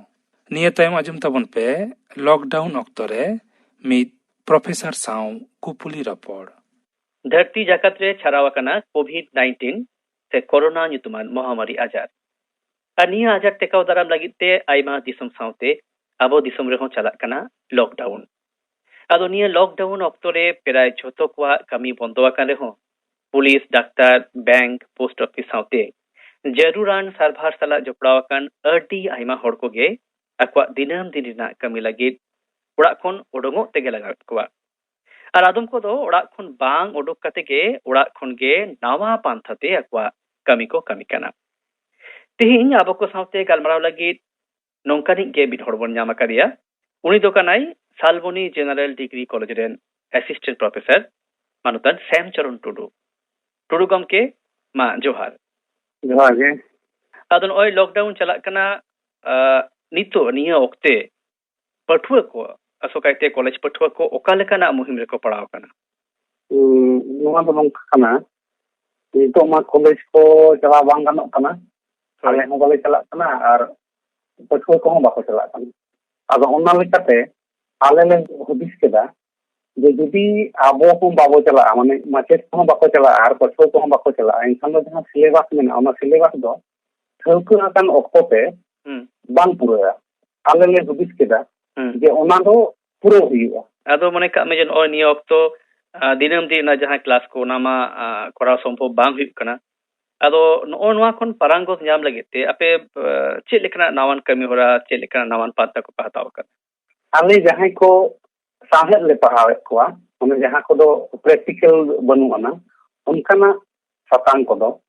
ᱱᱤᱭᱟᱹ ᱛᱟᱭᱚᱢ ᱟᱸᱡᱚᱢ ᱛᱟᱵᱚᱱ ᱯᱮ ᱞᱚᱠᱰᱟᱣᱩᱱ ᱚᱠᱛᱚ ᱨᱮ ᱢᱤᱫ ᱯᱨᱚᱯᱷᱮᱥᱚᱨ ᱥᱟᱶ ᱠᱩᱯᱩᱞᱤ ᱨᱚᱯᱚᱲ᱾ ᱫᱷᱟᱹᱨᱛᱤ ᱡᱟᱠᱟᱛ ᱨᱮ ᱪᱷᱟᱨᱟᱣ ᱟᱠᱟᱱᱟ ᱠᱳᱵᱷᱤᱰ ᱱᱟᱭᱤᱱᱴᱤᱱ ᱥᱮ ᱠᱳᱨᱳᱱᱟ ᱧᱩᱛᱩᱢᱟᱱ ᱢᱚᱦᱟᱢᱟᱨᱤ ᱟᱡᱟᱨ᱾ ᱟᱨ ᱱᱤᱭᱟᱹ ᱟᱡᱟᱨ ᱴᱮᱠᱟᱣ ᱫᱟᱨᱟᱢ ᱞᱟᱹᱜᱤᱫ ᱛᱮ ᱟᱭᱢᱟ ᱫᱤᱥᱚᱢ ᱥᱟᱶᱛᱮ ᱟᱵᱚ ᱫᱤᱥᱚᱢ ᱨᱮᱦᱚᱸ ᱪᱟᱞᱟᱜ ᱠᱟᱱᱟ ᱞᱚᱠᱰᱟᱣᱩᱱ᱾ ᱟᱫᱚ ᱱᱤᱭᱟᱹ ᱞᱚᱠᱰᱟᱣᱩᱱ ᱚᱠᱛᱚ ᱨᱮ ᱯᱨᱟᱭ ᱡᱷᱚᱛᱚ ᱠᱚᱣᱟᱜ ᱠᱟᱹᱢᱤ ᱵᱚᱱᱫᱚ ᱟᱠᱟᱱ ᱨᱮᱦᱚᱸ police, doctor, bank, post office ᱥᱟᱶᱛᱮ ᱡᱟᱹᱨᱩᱲᱟᱱ ᱥᱟᱨᱵᱷᱟᱨ ᱥᱟᱞᱟᱜ ᱡᱚᱯᱲᱟᱣ ᱟᱠᱟᱱ ᱟᱹᱰᱤ ᱟᱭᱢᱟ ᱦᱚᱲ ᱠᱚᱜᱮ ᱟᱠᱚᱣᱟᱜ ᱫᱤᱱᱟᱹᱢ ᱫᱤᱱ ᱨᱮᱱᱟᱜ ᱠᱟᱹᱢᱤ ᱞᱟᱹᱜᱤᱫ ᱚᱲᱟᱜ ᱠᱷᱚᱱ ᱩᱰᱩᱝᱚᱜ ᱛᱮᱜᱮ ᱞᱟᱜᱟᱣᱮᱫ ᱠᱚᱣᱟ᱾ ᱟᱨ ᱟᱫᱚᱢ ᱠᱚᱫᱚ ᱚᱲᱟᱜ ᱠᱷᱚᱱ ᱵᱟᱝ ᱩᱰᱩᱠ ᱠᱟᱛᱮ ᱜᱮ ᱚᱲᱟᱜ ᱠᱷᱚᱱ ᱜᱮ ᱱᱟᱣᱟ ᱯᱟᱱᱛᱷᱟ ᱛᱮ ᱟᱠᱚᱣᱟᱜ ᱠᱟᱹᱢᱤ ᱠᱚ ᱠᱟᱹᱢᱤ ᱠᱟᱱᱟ᱾ ᱛᱮᱦᱮᱧ ᱟᱵᱚ ᱠᱚ ᱥᱟᱶᱛᱮ ᱜᱟᱞᱢᱟᱨᱟᱣ ᱞᱟᱹᱜᱤᱫ ᱱᱚᱝᱠᱟᱱᱤᱡ ᱜᱮ ᱢᱤᱫ ᱦᱚᱲ ᱵᱚᱱ ᱧᱟᱢ ᱟᱠᱟᱫᱮᱭᱟ᱾ ᱩᱱᱤ ᱫᱚ ᱠᱟᱱᱟᱭ ᱥᱟᱞᱵᱚᱱᱤ ᱡᱮᱱᱟᱨᱟᱞ ᱰᱤᱜᱽᱨᱤ ᱠᱚᱞᱮᱡᱽ ᱨᱮᱱ ᱮᱥᱤᱥᱴᱮᱱᱴ ᱯᱨᱚᱯᱷᱮᱥᱚᱨ ᱢᱟᱱᱚᱛᱟᱱ ᱥᱮᱢ ᱪᱚᱨᱚᱱ ᱴᱩᱰᱩ᱾ ᱴᱩᱰᱩ ᱜᱚᱢᱠᱮ, ᱢᱟ ᱡᱚᱦᱟᱨ᱾ ᱡᱚᱦᱟᱨ ᱜᱮ᱾ ᱟᱫᱚ ᱱᱚᱜᱼᱚᱭ ᱞᱚᱠᱰᱟᱣᱩᱱ ᱪᱟᱞᱟᱜ ᱠᱟᱱᱟ, ᱟᱸ, ᱱᱤᱛᱚᱜ ᱱᱤᱭᱟᱹ ᱚᱠᱛᱮ ᱯᱟᱹᱴᱷᱩᱣᱟᱹ ᱠᱚ, ᱟᱥᱚᱠᱟᱭᱛᱮ ᱠᱚᱞᱮᱡᱽ ᱯᱟᱹᱴᱷᱩᱣᱟᱹ ᱠᱚ ᱚᱠᱟ ᱞᱮᱠᱟᱱᱟᱜ ᱢᱩᱦᱤᱢ ᱨᱮᱠᱚ ᱯᱟᱲᱟᱣ ᱟᱠᱟᱱᱟ? ᱩᱸ, ᱱᱚᱣᱟ ᱫᱚ ᱱᱚᱝᱠᱟ ᱠᱟᱱᱟ, ᱱᱤᱛᱚᱜ ᱢᱟ ᱠᱚᱞᱮᱡᱽ ᱠᱚ ᱪᱟᱞᱟᱣ ᱵᱟᱝ ᱜᱟᱱᱚᱜ ᱠᱟᱱᱟ, ᱦᱳᱭ᱾ ᱟᱞᱮ ᱦᱚᱸ ᱵᱟᱞᱮ ᱪᱟᱞᱟᱜ ᱠᱟᱱᱟ ᱟᱨ ᱯᱟᱹᱴᱷᱩᱣᱟᱹ ᱠᱚᱦᱚᱸ ᱵᱟᱠᱚ ᱪᱟᱞᱟᱜ ᱠᱟᱱᱟ᱾ ᱟᱫᱚ ᱚᱱᱟ ᱞᱮᱠᱟᱛᱮ ᱟᱞᱮ ᱞᱮ ᱦᱩᱫᱤᱥ ᱠᱮᱫᱟ ᱡᱮ ᱡᱩᱫᱤ ᱟᱵᱚ ᱦᱚᱸ ᱵᱟᱵᱚ ᱪᱟᱞᱟᱜᱼᱟ, ᱢᱟᱱᱮ ᱢᱟᱪᱮᱫ ᱠᱚᱦᱚᱸ ᱵᱟᱠᱚ ᱪᱟᱞᱟᱜᱼᱟ ᱟᱨ ᱯᱟᱹᱴᱷᱩᱣᱟᱹ ᱠᱚᱦᱚᱸ ᱵᱟᱠᱚ ᱪᱟᱞᱟᱜᱼᱟ, ᱮᱱᱠᱷᱟᱱ ᱫᱚ ᱡᱟᱦᱟᱸ ᱥᱤᱞᱮᱵᱟᱥ ᱢᱮᱱᱟᱜᱼᱟ, ᱚᱱᱟ ᱥᱤᱞᱮᱵᱟᱥ ᱫᱚ ᱴᱷᱟᱹᱣᱠᱟᱹ ᱟᱠᱟᱱ ᱚᱠᱛᱚ ᱛᱮ ᱦᱩᱸ᱾ ᱵᱟᱝ ᱯᱩᱨᱟᱹᱜᱼᱟ᱾ ᱟᱞᱮ ᱞᱮ ᱦᱩᱫᱤᱥ ᱠᱮᱫᱟ ᱦᱩᱸ᱾ ᱡᱮ ᱚᱱᱟ ᱫᱚ ᱯᱩᱨᱟᱹᱣ ᱦᱩᱭᱩᱜᱼᱟ᱾ ᱟᱫᱚ ᱢᱚᱱᱮ ᱠᱟᱜ ᱢᱮ ᱡᱮ ᱱᱚᱜᱼᱚᱭ ᱱᱤᱭᱟᱹ ᱚᱠᱛᱚ, ᱟ, ᱫᱤᱱᱟᱹᱢ ᱫᱤᱱ ᱨᱮᱱᱟᱜ ᱡᱟᱦᱟᱸ ᱠᱞᱟᱥ ᱠᱚ, ᱚᱱᱟ ᱢᱟ, ᱟ, ᱠᱚᱨᱟᱣ ᱥᱚᱢᱵᱷᱚᱵ ᱵᱟᱝ ᱦᱩᱭᱩᱜ ᱠᱟᱱᱟ᱾ ᱟᱫᱚ ᱱᱚᱜᱼᱚ ᱱᱚᱣᱟ ᱠᱷᱚᱱ ᱯᱟᱨᱟᱝᱜᱚᱛ ᱧᱟᱢ ᱞᱟᱹᱜᱤᱫ ᱛᱮ ᱟᱯᱮ, ᱟ, ᱪᱮᱫ ᱞᱮᱠᱟᱱᱟᱜ ᱱᱟᱣᱟᱱ ᱠᱟᱹᱢᱤ ᱦᱚᱨᱟ, ᱪᱮᱫ ᱞᱮᱠᱟᱱᱟᱜ ᱱᱟᱣᱟᱱ ᱯᱟᱱᱛᱷᱟ ᱠᱚᱯᱮ ᱦᱟᱛᱟᱣ ᱟᱠᱟᱫᱟ? ᱟᱞᱮ ᱡᱟᱦᱟᱸᱭ ᱠᱚ ᱥᱟᱶᱦᱮᱫ ᱞᱮ ᱯᱟᱲᱦᱟᱣᱮᱫ ᱠᱚᱣᱟ, ᱢᱟᱱᱮ ᱡᱟᱦᱟᱸ ᱠᱚᱫᱚ ᱯᱨᱮᱠᱴᱤᱠᱮᱞ ᱵᱟᱹᱱᱩᱜ ᱟᱱᱟ, ᱚᱱᱠᱟᱱᱟᱜ ᱥᱟᱛᱟᱢ ᱠᱚᱫᱚ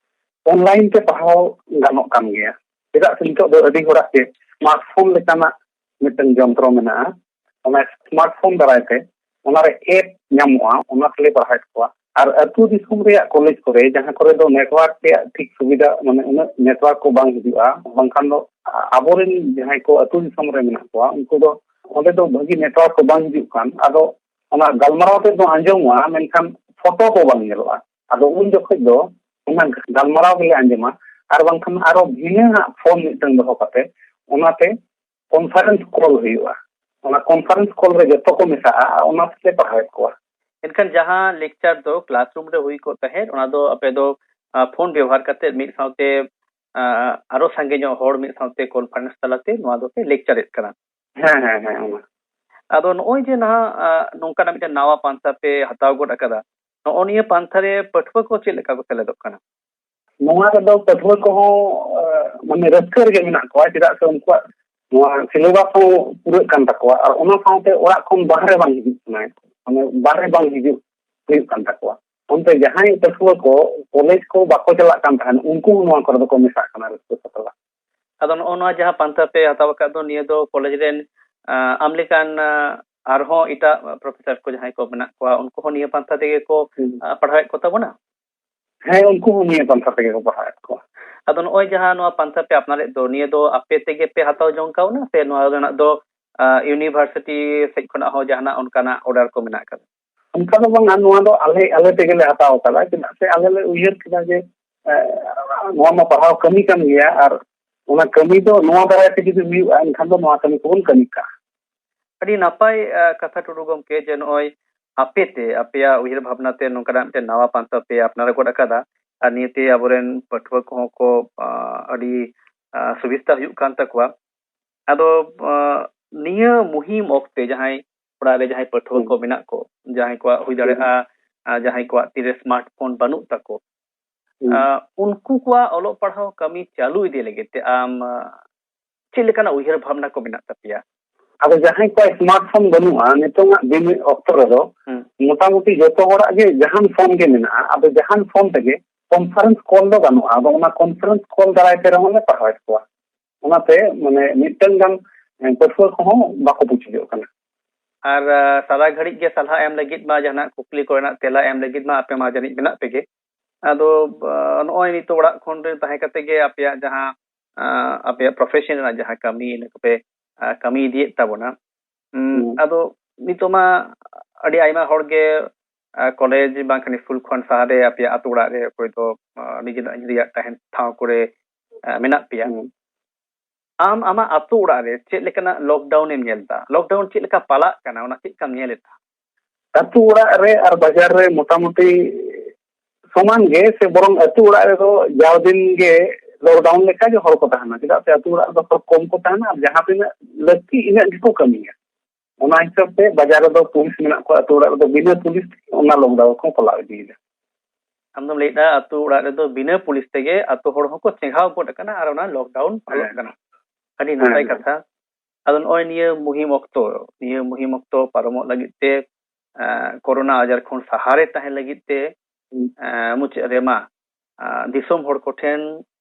ᱚᱱᱞᱟᱭᱤᱱ ᱛᱮ ᱯᱟᱲᱦᱟᱣ ᱜᱟᱱᱚᱜ ᱠᱟᱱ ᱜᱮᱭᱟ᱾ ᱪᱮᱫᱟᱜ ᱥᱮ ᱱᱤᱛᱚᱜ ᱫᱚ ᱟᱹᱰᱤ ᱦᱚᱲᱟᱜ ᱜᱮ ᱥᱢᱟᱨᱴᱯᱷᱳᱱ ᱞᱮᱠᱟᱱᱟᱜ ᱢᱤᱫᱴᱟᱝ ᱡᱚᱱᱛᱨᱚ ᱢᱮᱱᱟᱜᱼᱟ᱾ ᱚᱱᱟ ᱥᱢᱟᱨᱴᱯᱷᱳᱱ ᱫᱟᱨᱟᱭ ᱛᱮ ᱚᱱᱟᱨᱮ ᱮᱯ ᱧᱟᱢᱚᱜᱼᱟ, ᱚᱱᱟ ᱛᱮᱞᱮ ᱯᱟᱲᱦᱟᱣᱮᱫ ᱠᱚᱣᱟ᱾ ᱟᱨ ᱟᱹᱛᱩ ᱫᱤᱥᱚᱢ ᱨᱮᱭᱟᱜ ᱠᱚᱞᱮᱡᱽ ᱠᱚᱨᱮ ᱡᱟᱦᱟᱸ ᱠᱚᱨᱮ ᱫᱚ ᱱᱮᱴᱣᱟᱨᱠ ᱨᱮᱭᱟᱜ ᱴᱷᱤᱠ ᱥᱩᱵᱤᱫᱷᱟ, ᱢᱟᱱᱮ ᱩᱱᱟᱹᱜ ᱱᱮᱴᱣᱟᱨᱠ ᱠᱚ ᱵᱟᱝ ᱦᱤᱡᱩᱜᱼᱟ, ᱵᱟᱝᱠᱷᱟᱱ ᱫᱚ ᱟᱵᱚᱨᱮᱱ ᱡᱟᱦᱟᱸᱭ ᱠᱚ ᱟᱹᱛᱩ ᱫᱤᱥᱚᱢ ᱨᱮ ᱢᱮᱱᱟᱜ ᱠᱚᱣᱟ, ᱩᱱᱠᱩ ᱫᱚ ᱚᱸᱰᱮ ᱫᱚ ᱵᱷᱟᱹᱜᱤ ᱱᱮᱴᱣᱟᱨᱠ ᱠᱚ ᱵᱟᱝ ᱦᱤᱡᱩᱜ ᱠᱟᱱ, ᱟᱫᱚ ᱚᱱᱟ ᱜᱟᱞᱢᱟᱨᱟᱣ ᱛᱮᱫ ᱫᱚ ᱟᱸᱡᱚᱢᱚᱜᱼᱟ, ᱢᱮᱱᱠᱷᱟᱱ ᱯᱷᱳᱴᱳ ᱠᱚ ᱵᱟᱝ ᱧᱮᱞᱚᱜᱼᱟ᱾ ᱟᱫᱚ ᱩᱱ ᱡᱚᱠᱷᱚᱡ ᱫᱚ ᱚᱱᱟ ᱜᱟᱞᱢᱟᱨᱟᱣ ᱜᱮᱞᱮ ᱟᱸᱡᱚᱢᱟ᱾ ᱟᱨ ᱵᱟᱝᱠᱷᱟᱱ ᱟᱨᱚ ᱵᱷᱤᱱᱟᱹ ᱦᱟᱸᱜ ᱯᱷᱳᱱ ᱢᱤᱫᱴᱟᱝ ᱫᱚᱦᱚ ᱠᱟᱛᱮ ᱚᱱᱟᱛᱮ ᱠᱚᱱᱯᱷᱟᱨᱮᱱᱥ ᱠᱚᱞ ᱦᱩᱭᱩᱜᱼᱟ᱾ ᱚᱱᱟ ᱠᱚᱱᱯᱷᱟᱨᱮᱱᱥ ᱠᱚᱞ ᱨᱮ ᱡᱚᱛᱚ ᱠᱚ ᱢᱮᱥᱟᱜᱼᱟ ᱟᱨ ᱚᱱᱟ ᱛᱮᱞᱮ ᱯᱟᱲᱦᱟᱣᱮᱫ ᱠᱚᱣᱟ᱾ ᱮᱱᱠᱷᱟᱱ ᱡᱟᱦᱟᱸ ᱞᱮᱠᱪᱟᱨ ᱫᱚ ᱠᱞᱟᱥᱨᱩᱢ ᱨᱮ ᱦᱩᱭ ᱠᱚᱜ ᱛᱟᱦᱮᱸᱫ, ᱚᱱᱟ ᱫᱚ ᱟᱯᱮ ᱫᱚ, ᱟ, ᱯᱷᱳᱱ ᱵᱮᱵᱚᱦᱟᱨ ᱠᱟᱛᱮ ᱢᱤᱫ ᱥᱟᱶᱛᱮ, ᱟ, ᱟᱨᱚ ᱥᱟᱸᱜᱮ ᱧᱚᱜ ᱦᱚᱲ ᱢᱤᱫ ᱥᱟᱶᱛᱮ ᱠᱚᱱᱯᱷᱟᱨᱮᱱᱥ ᱛᱟᱞᱟᱛᱮ ᱱᱚᱣᱟ ᱫᱚᱯᱮ ᱞᱮᱠᱪᱟᱨᱮᱫ ᱠᱟᱱᱟ? ᱦᱮᱸ, ᱦᱮᱸ, ᱦᱮᱸ, ᱚᱱᱟ᱾ ᱟᱫᱚ ᱱᱚᱜᱼᱚᱭ ᱡᱮ ᱱᱟᱦᱟᱜ, ᱟ, ᱱᱚᱝᱠᱟᱱᱟᱜ ᱢᱤᱫᱴᱮᱱ ᱱᱟᱣᱟ ᱯᱟᱱᱛᱷᱟ ᱯᱮ ᱦᱟᱛᱟᱣ ᱜᱚᱫ ᱟᱠᱟᱫᱟ, ᱱᱚᱜᱼᱚ ᱱᱤᱭᱟᱹ ᱯᱟᱱᱛᱷᱟ ᱨᱮ ᱯᱟᱹᱴᱷᱩᱣᱟᱹ ᱠᱚ ᱪᱮᱫ ᱞᱮᱠᱟ ᱠᱚ ᱥᱮᱞᱮᱫᱚᱜ ᱠᱟᱱᱟ? ᱱᱚᱣᱟ ᱨᱮᱫᱚ ᱯᱟᱹᱴᱷᱩᱣᱟᱹ ᱠᱚᱦᱚᱸ, ᱟ, ᱢᱟᱱᱮ ᱨᱟᱹᱥᱠᱟᱹ ᱨᱮᱜᱮ ᱢᱮᱱᱟᱜ ᱠᱚᱣᱟ, ᱪᱮᱫᱟᱜ ᱥᱮ ᱩᱱᱠᱩᱣᱟᱜ ᱱᱚᱣᱟ ᱥᱤᱞᱮᱵᱟᱥ ᱦᱚᱸ ᱯᱩᱨᱟᱹᱜ ᱠᱟᱱ ᱛᱟᱠᱚᱣᱟ ᱟᱨ ᱚᱱᱟ ᱥᱟᱶᱛᱮ ᱚᱲᱟᱜ ᱠᱷᱚᱱ ᱵᱟᱦᱨᱮ ᱵᱟᱝ ᱦᱤᱡᱩᱜ ᱥᱟᱱᱟᱭᱮᱫ ᱠᱚᱣᱟ, ᱢᱟᱱᱮ ᱵᱟᱦᱨᱮ ᱵᱟᱝ ᱦᱤᱡᱩᱜ ᱦᱩᱭᱩᱜ ᱠᱟᱱ ᱛᱟᱠᱚᱣᱟ᱾ ᱚᱱᱛᱮ ᱡᱟᱦᱟᱸᱭ ᱯᱟᱹᱴᱷᱩᱣᱟᱹ ᱠᱚ ᱠᱚᱞᱮᱡᱽ ᱠᱚ ᱵᱟᱠᱚ ᱪᱟᱞᱟᱜ ᱠᱟᱱ ᱛᱟᱦᱮᱸᱱ, ᱩᱱᱠᱩ ᱦᱚᱸ ᱱᱚᱣᱟ ᱠᱚᱨᱮ ᱫᱚᱠᱚ ᱢᱮᱥᱟᱜ ᱠᱟᱱᱟ ᱨᱟᱹᱥᱠᱟᱹ ᱥᱟᱛᱞᱟᱜ᱾ ᱟᱫᱚ ᱱᱚᱜᱼᱚ ᱱᱚᱣᱟ ᱡᱟᱦᱟᱸ ᱯᱟᱱᱛᱷᱟ ᱯᱮ ᱦᱟᱛᱟᱣ ᱟᱠᱟᱫ ᱫᱚ, ᱱᱤᱭᱟᱹ ᱫᱚ ᱠᱚᱞᱮᱡᱽ ᱨᱮᱱ, ᱟ, ᱟᱢ ᱞᱮᱠᱟᱱ, ᱟ, ᱟᱨᱦᱚᱸ ᱮᱴᱟᱜ ᱯᱨᱚᱯᱷᱮᱥᱚᱨ ᱠᱚ ᱡᱟᱦᱟᱸᱭ ᱠᱚ ᱢᱮᱱᱟᱜ ᱠᱚᱣᱟ, ᱩᱱᱠᱩ ᱦᱚᱸ ᱱᱤᱭᱟᱹ ᱯᱟᱱᱛᱷᱟ ᱛᱮᱜᱮ ᱠᱚ, ᱦᱩᱸ᱾ ᱟ, ᱯᱟᱲᱦᱟᱣᱮᱫ ᱠᱚ ᱛᱟᱵᱚᱱᱟ? ᱦᱮᱸ, ᱩᱱᱠᱩ ᱦᱚᱸ ᱱᱤᱭᱟᱹ ᱯᱟᱱᱛᱷᱟ ᱛᱮᱜᱮ ᱠᱚ ᱯᱟᱲᱦᱟᱣᱮᱫ ᱠᱚᱣᱟ᱾ ᱟᱫᱚ ᱱᱚᱜᱼᱚᱭ ᱡᱟᱦᱟᱸ ᱱᱚᱣᱟ ᱯᱟᱱᱛᱷᱟ ᱯᱮ ᱟᱯᱱᱟᱨᱮᱫ ᱫᱚ, ᱱᱤᱭᱟᱹ ᱫᱚ ᱟᱯᱮ ᱛᱮᱜᱮ ᱯᱮ ᱦᱟᱛᱟᱣ ᱡᱚᱝ ᱠᱟᱣᱱᱟ ᱥᱮ ᱱᱚᱣᱟ ᱨᱮᱱᱟᱜ ᱫᱚ, ᱟ, ᱤᱭᱩᱱᱤᱵᱷᱟᱨᱥᱤᱴᱤ ᱥᱮᱫ ᱠᱷᱚᱱᱟᱜ ᱦᱚᱸ ᱡᱟᱦᱟᱱᱟᱜ ᱚᱱᱠᱟᱱᱟᱜ ᱚᱨᱰᱟᱨ ᱠᱚ ᱢᱮᱱᱟᱜ ᱟᱠᱟᱫᱟ? ᱚᱱᱠᱟ ᱫᱚ ᱵᱟᱝᱟ, ᱱᱚᱣᱟ ᱫᱚ ᱟᱞᱮ, ᱟᱞᱮ ᱛᱮᱜᱮᱞᱮ ᱦᱟᱛᱟᱣ ᱟᱠᱟᱫᱟ᱾ ᱪᱮᱫᱟᱜ ᱥᱮ ᱟᱞᱮ ᱞᱮ ᱩᱭᱦᱟᱹᱨ ᱠᱮᱫᱟ ᱡᱮ, ᱮ, ᱱᱚᱣᱟ ᱢᱟ ᱯᱟᱲᱦᱟᱣ ᱠᱟᱹᱢᱤ ᱠᱟᱱ ᱜᱮᱭᱟ, ᱟᱨ ᱚᱱᱟ ᱠᱟᱹᱢᱤ ᱫᱚ ᱱᱚᱣᱟ ᱫᱟᱨᱟᱭ ᱛᱮ ᱡᱩᱫᱤ ᱦᱩᱭᱩᱜᱼᱟ, ᱮᱱᱠᱷᱟᱱ ᱫᱚ ᱱᱚᱣᱟ ᱠᱟᱹᱢᱤ ᱠᱚᱵᱚᱱ ᱠᱟᱹᱢᱤ ᱠᱟᱜᱼᱟ᱾ ᱟᱹᱰᱤ ᱱᱟᱯᱟᱭ, ᱟ, ᱠᱟᱛᱷᱟ ᱴᱩᱰᱩ ᱜᱚᱢᱠᱮ, ᱡᱮ ᱱᱚᱜᱼᱚᱭ ᱟᱯᱮ ᱛᱮ, ᱟᱯᱮᱭᱟᱜ ᱩᱭᱦᱟᱹᱨ ᱵᱷᱟᱵᱽᱱᱟ ᱛᱮ ᱱᱚᱝᱠᱟᱱᱟᱜ ᱢᱤᱫᱴᱮᱱ ᱱᱟᱣᱟ ᱯᱟᱱᱛᱷᱟ ᱯᱮ ᱟᱯᱱᱟᱨ ᱜᱚᱫ ᱟᱠᱟᱫᱟ, ᱟᱨ ᱱᱤᱭᱟᱹᱛᱮ ᱟᱵᱚᱨᱮᱱ ᱯᱟᱹᱴᱷᱩᱣᱟᱹ ᱠᱚᱦᱚᱸ ᱠᱚ, ᱟ, ᱟᱹᱰᱤ, ᱟ, ᱥᱩᱵᱤᱥᱛᱟ ᱦᱩᱭᱩᱜ ᱠᱟᱱ ᱛᱟᱠᱚᱣᱟ᱾ ᱟᱫᱚ, ᱟ, ᱱᱤᱭᱟᱹ ᱢᱩᱦᱤᱢ ᱚᱠᱛᱮ ᱡᱟᱦᱟᱸᱭ ᱚᱲᱟᱜ ᱨᱮ ᱡᱟᱦᱟᱸᱭ ᱯᱟᱹᱴᱷᱩᱣᱟᱹ ᱦᱩᱸ᱾ ᱠᱚ ᱢᱮᱱᱟᱜ ᱠᱚ, ᱡᱟᱦᱟᱸᱭ ᱠᱚᱣᱟᱜ ᱦᱩᱭ ᱦᱩᱸ᱾ ᱫᱟᱲᱮᱭᱟᱜᱼᱟ, ᱟ, ᱡᱟᱦᱟᱸᱭ ᱠᱚᱣᱟᱜ ᱛᱤᱨᱮ ᱥᱢᱟᱨᱴ ᱯᱷᱳᱱ ᱵᱟᱹᱱᱩᱜ ᱛᱟᱠᱚ, ᱦᱩᱸ᱾ ᱟ, ᱩᱱᱠᱩ ᱠᱚᱣᱟᱜ ᱚᱞᱚᱜ ᱯᱟᱲᱦᱟᱣ ᱠᱟᱹᱢᱤ ᱪᱟᱹᱞᱩ ᱤᱫᱤ ᱞᱟᱹᱜᱤᱫ ᱛᱮ ᱟᱢ, ᱟ, ᱪᱮᱫ ᱞᱮᱠᱟᱱᱟᱜ ᱩᱭᱦᱟᱹᱨ ᱵᱷᱟᱵᱽᱱᱟ ᱠᱚ ᱢᱮᱱᱟᱜ ᱛᱟᱯᱮᱭᱟ? ᱟᱫᱚ ᱡᱟᱦᱟᱸᱭ ᱠᱚᱣᱟᱜ ᱥᱢᱟᱨᱴ ᱯᱷᱳᱱ ᱵᱟᱹᱱᱩᱜᱼᱟ, ᱱᱤᱛᱚᱝᱟᱜ ᱫᱤᱱ ᱚᱠᱛᱚ ᱨᱮᱫᱚ ᱦᱩᱸ᱾ ᱢᱚᱴᱟᱢᱩᱴᱤ ᱡᱚᱛᱚ ᱦᱚᱲᱟᱜ ᱜᱮ ᱡᱟᱦᱟᱱ ᱯᱷᱳᱱ ᱜᱮ ᱢᱮᱱᱟᱜᱼᱟ᱾ ᱟᱫᱚ ᱡᱟᱦᱟᱱ ᱯᱷᱳᱱ ᱛᱮᱜᱮ ᱠᱚᱱᱯᱷᱟᱨᱮᱱᱥ ᱠᱚᱞ ᱫᱚ ᱜᱟᱱᱚᱜᱼᱟ᱾ ᱟᱫᱚ ᱚᱱᱟ ᱠᱚᱱᱯᱷᱟᱨᱮᱱᱥ ᱠᱚᱞ ᱫᱟᱨᱟᱭ ᱛᱮ ᱨᱮᱦᱚᱸ ᱞᱮ ᱯᱟᱲᱦᱟᱣᱮᱫ ᱠᱚᱣᱟ᱾ ᱚᱱᱟᱛᱮ ᱢᱟᱱᱮ ᱢᱤᱫᱴᱟᱝ ᱜᱟᱱ, ᱮ, ᱯᱟᱹᱴᱷᱩᱣᱟᱹ ᱠᱚᱦᱚᱸ ᱵᱟᱠᱚ ᱯᱩᱪᱩᱡᱚᱜ ᱠᱟᱱᱟ᱾ ᱟᱨ, ᱟ, ᱥᱟᱨᱟ ᱜᱷᱟᱹᱲᱤᱡ ᱜᱮ ᱥᱟᱞᱦᱟ ᱮᱢ ᱞᱟᱹᱜᱤᱫ ᱢᱟ, ᱡᱟᱦᱟᱱᱟᱜ ᱠᱩᱠᱞᱤ ᱠᱚᱨᱮᱱᱟᱜ ᱛᱮᱞᱟ ᱮᱢ ᱞᱟᱹᱜᱤᱫ ᱢᱟ ᱟᱯᱮ ᱢᱟ ᱡᱟᱹᱱᱤᱡ ᱢᱮᱱᱟᱜ ᱯᱮᱜᱮ᱾ ᱟᱫᱚ, ᱟ, ᱱᱚᱜᱼᱚᱭ ᱱᱤᱛᱚᱜ ᱚᱲᱟᱜ ᱠᱷᱚᱱ ᱨᱮ ᱛᱟᱦᱮᱸ ᱠᱟᱛᱮ ᱜᱮ ᱟᱯᱮᱭᱟᱜ ᱡᱟᱦᱟᱸ, ᱟ, ᱟᱯᱮᱭᱟᱜ ᱯᱨᱚᱯᱷᱮᱥᱚᱱ ᱨᱮᱱᱟᱜ ᱡᱟᱦᱟᱸ ᱠᱟᱹᱢᱤ, ᱤᱱᱟᱹ ᱠᱚᱯᱮ, ᱟ, ᱠᱟᱹᱢᱤ ᱤᱫᱤᱭᱮᱫ ᱛᱟᱵᱚᱱᱟ᱾ ᱩᱸ, ᱦᱩᱸ᱾ ᱟᱫᱚ ᱱᱤᱛᱚᱜ ᱢᱟ ᱟᱹᱰᱤ ᱟᱭᱢᱟ ᱦᱚᱲ ᱜᱮ, ᱠᱚᱞᱮᱡᱽ ᱵᱟᱝᱠᱷᱟᱱ ᱥᱠᱩᱞ ᱠᱷᱚᱱ ᱥᱟᱦᱟᱨᱮ ᱟᱯᱮᱭᱟᱜ ᱟᱹᱛᱩ ᱚᱲᱟᱜ ᱨᱮ ᱚᱠᱚᱭ ᱫᱚ ᱱᱤᱡᱮᱨᱟᱜ ᱛᱟᱦᱮᱱ ᱴᱷᱟᱶ ᱠᱚᱨᱮ ᱢᱮᱱᱟᱜ ᱯᱮᱭᱟ᱾ ᱟᱢ ᱟᱢᱟᱜ ᱟᱹᱛᱩ ᱚᱲᱟᱜ ᱨᱮ ᱪᱮᱫ ᱞᱮᱠᱟᱱᱟᱜ ᱞᱚᱠᱰᱟᱣᱩᱱ ᱮᱢ ᱧᱮᱞ ᱮᱫᱟ? ᱞᱚᱠᱰᱟᱣᱩᱱ ᱪᱮᱫ ᱞᱮᱠᱟ ᱯᱟᱞᱟᱜ ᱠᱟᱱᱟ, ᱚᱱᱟ ᱪᱮᱫ ᱞᱮᱠᱟᱢ ᱧᱮᱞ ᱮᱫᱟ? ᱟᱹᱛᱩ ᱚᱲᱟᱜ ᱨᱮ ᱟᱨ ᱵᱟᱡᱟᱨ ᱨᱮ ᱢᱚᱴᱟᱢᱩᱴᱤ ᱥᱚᱢᱟᱱ ᱜᱮ, ᱥᱮ ᱵᱚᱨᱚᱝ ᱟᱹᱛᱩ ᱚᱲᱟᱜ ᱨᱮᱫᱚ ᱡᱟᱣ ᱫᱤᱱ ᱜᱮ ᱞᱚᱠᱰᱟᱣᱩᱱ ᱞᱮᱠᱟ ᱜᱮ ᱦᱚᱲ ᱠᱚ ᱛᱟᱦᱮᱱᱟ᱾ ᱪᱮᱫᱟᱜ ᱥᱮ ᱟᱹᱛᱩ ᱚᱲᱟᱜ ᱨᱮᱫᱚ ᱦᱚᱲ ᱠᱚᱢ ᱠᱚ ᱛᱟᱦᱮᱱᱟ ᱟᱨ ᱡᱟᱦᱟᱸ ᱛᱤᱱᱟᱹᱜ ᱞᱟᱹᱠᱛᱤ ᱤᱱᱟᱹᱜ ᱜᱮᱠᱚ ᱠᱟᱹᱢᱤᱭᱟ᱾ ᱚᱱᱟ ᱦᱤᱥᱟᱹᱵ ᱛᱮ ᱵᱟᱡᱟᱨ ᱨᱮᱫᱚ ᱯᱩᱞᱤᱥ ᱢᱮᱱᱟᱜ ᱠᱚᱣᱟ, ᱟᱹᱛᱩ ᱚᱲᱟᱜ ᱨᱮᱫᱚ ᱵᱤᱱᱟᱹ ᱯᱩᱞᱤᱥ ᱚᱱᱟ ᱞᱚᱠᱰᱟᱣᱩᱱ ᱠᱚ ᱯᱟᱞᱟᱣ ᱤᱫᱤᱭᱮᱫᱟ᱾ ᱟᱢ ᱫᱚᱢ ᱞᱟᱹᱭᱮᱫᱟ ᱟᱹᱛᱩ ᱚᱲᱟᱜ ᱨᱮᱫᱚ ᱵᱤᱱᱟᱹ ᱯᱩᱞᱤᱥ ᱛᱮᱜᱮ ᱟᱹᱛᱩ ᱦᱚᱲ ᱦᱚᱸᱠᱚ ᱪᱮᱸᱜᱷᱟᱣ ᱜᱚᱫ ᱟᱠᱟᱱᱟ ᱟᱨ ᱚᱱᱟ ᱞᱚᱠᱰᱟᱣᱩᱱ ᱯᱟᱞᱚᱜ ᱠᱟᱱᱟ᱾ ᱟᱹᱰᱤ ᱱᱟᱯᱟᱭ ᱠᱟᱛᱷᱟ᱾ ᱟᱫᱚ ᱱᱚᱜᱼᱚᱭ ᱱᱤᱭᱟᱹ ᱢᱩᱦᱤᱢ ᱚᱠᱛᱚ, ᱱᱤᱭᱟᱹ ᱢᱩᱦᱤᱢ ᱚᱠᱛᱚ ᱯᱟᱨᱚᱢᱚᱜ ᱞᱟᱹᱜᱤᱫ ᱛᱮ, ᱮᱸ, ᱠᱳᱨᱳᱱᱟ ᱟᱡᱟᱨ ᱠᱷᱚᱱ ᱥᱟᱦᱟᱨᱮ ᱛᱟᱦᱮᱸ ᱞᱟᱹᱜᱤᱫ ᱛᱮ, ᱮᱸ, ᱢᱩᱪᱟᱹᱫ ᱨᱮᱢᱟ, ᱮᱸ, ᱫᱤᱥᱚᱢ ᱦᱚᱲ ᱠᱚᱴᱷᱮᱱ,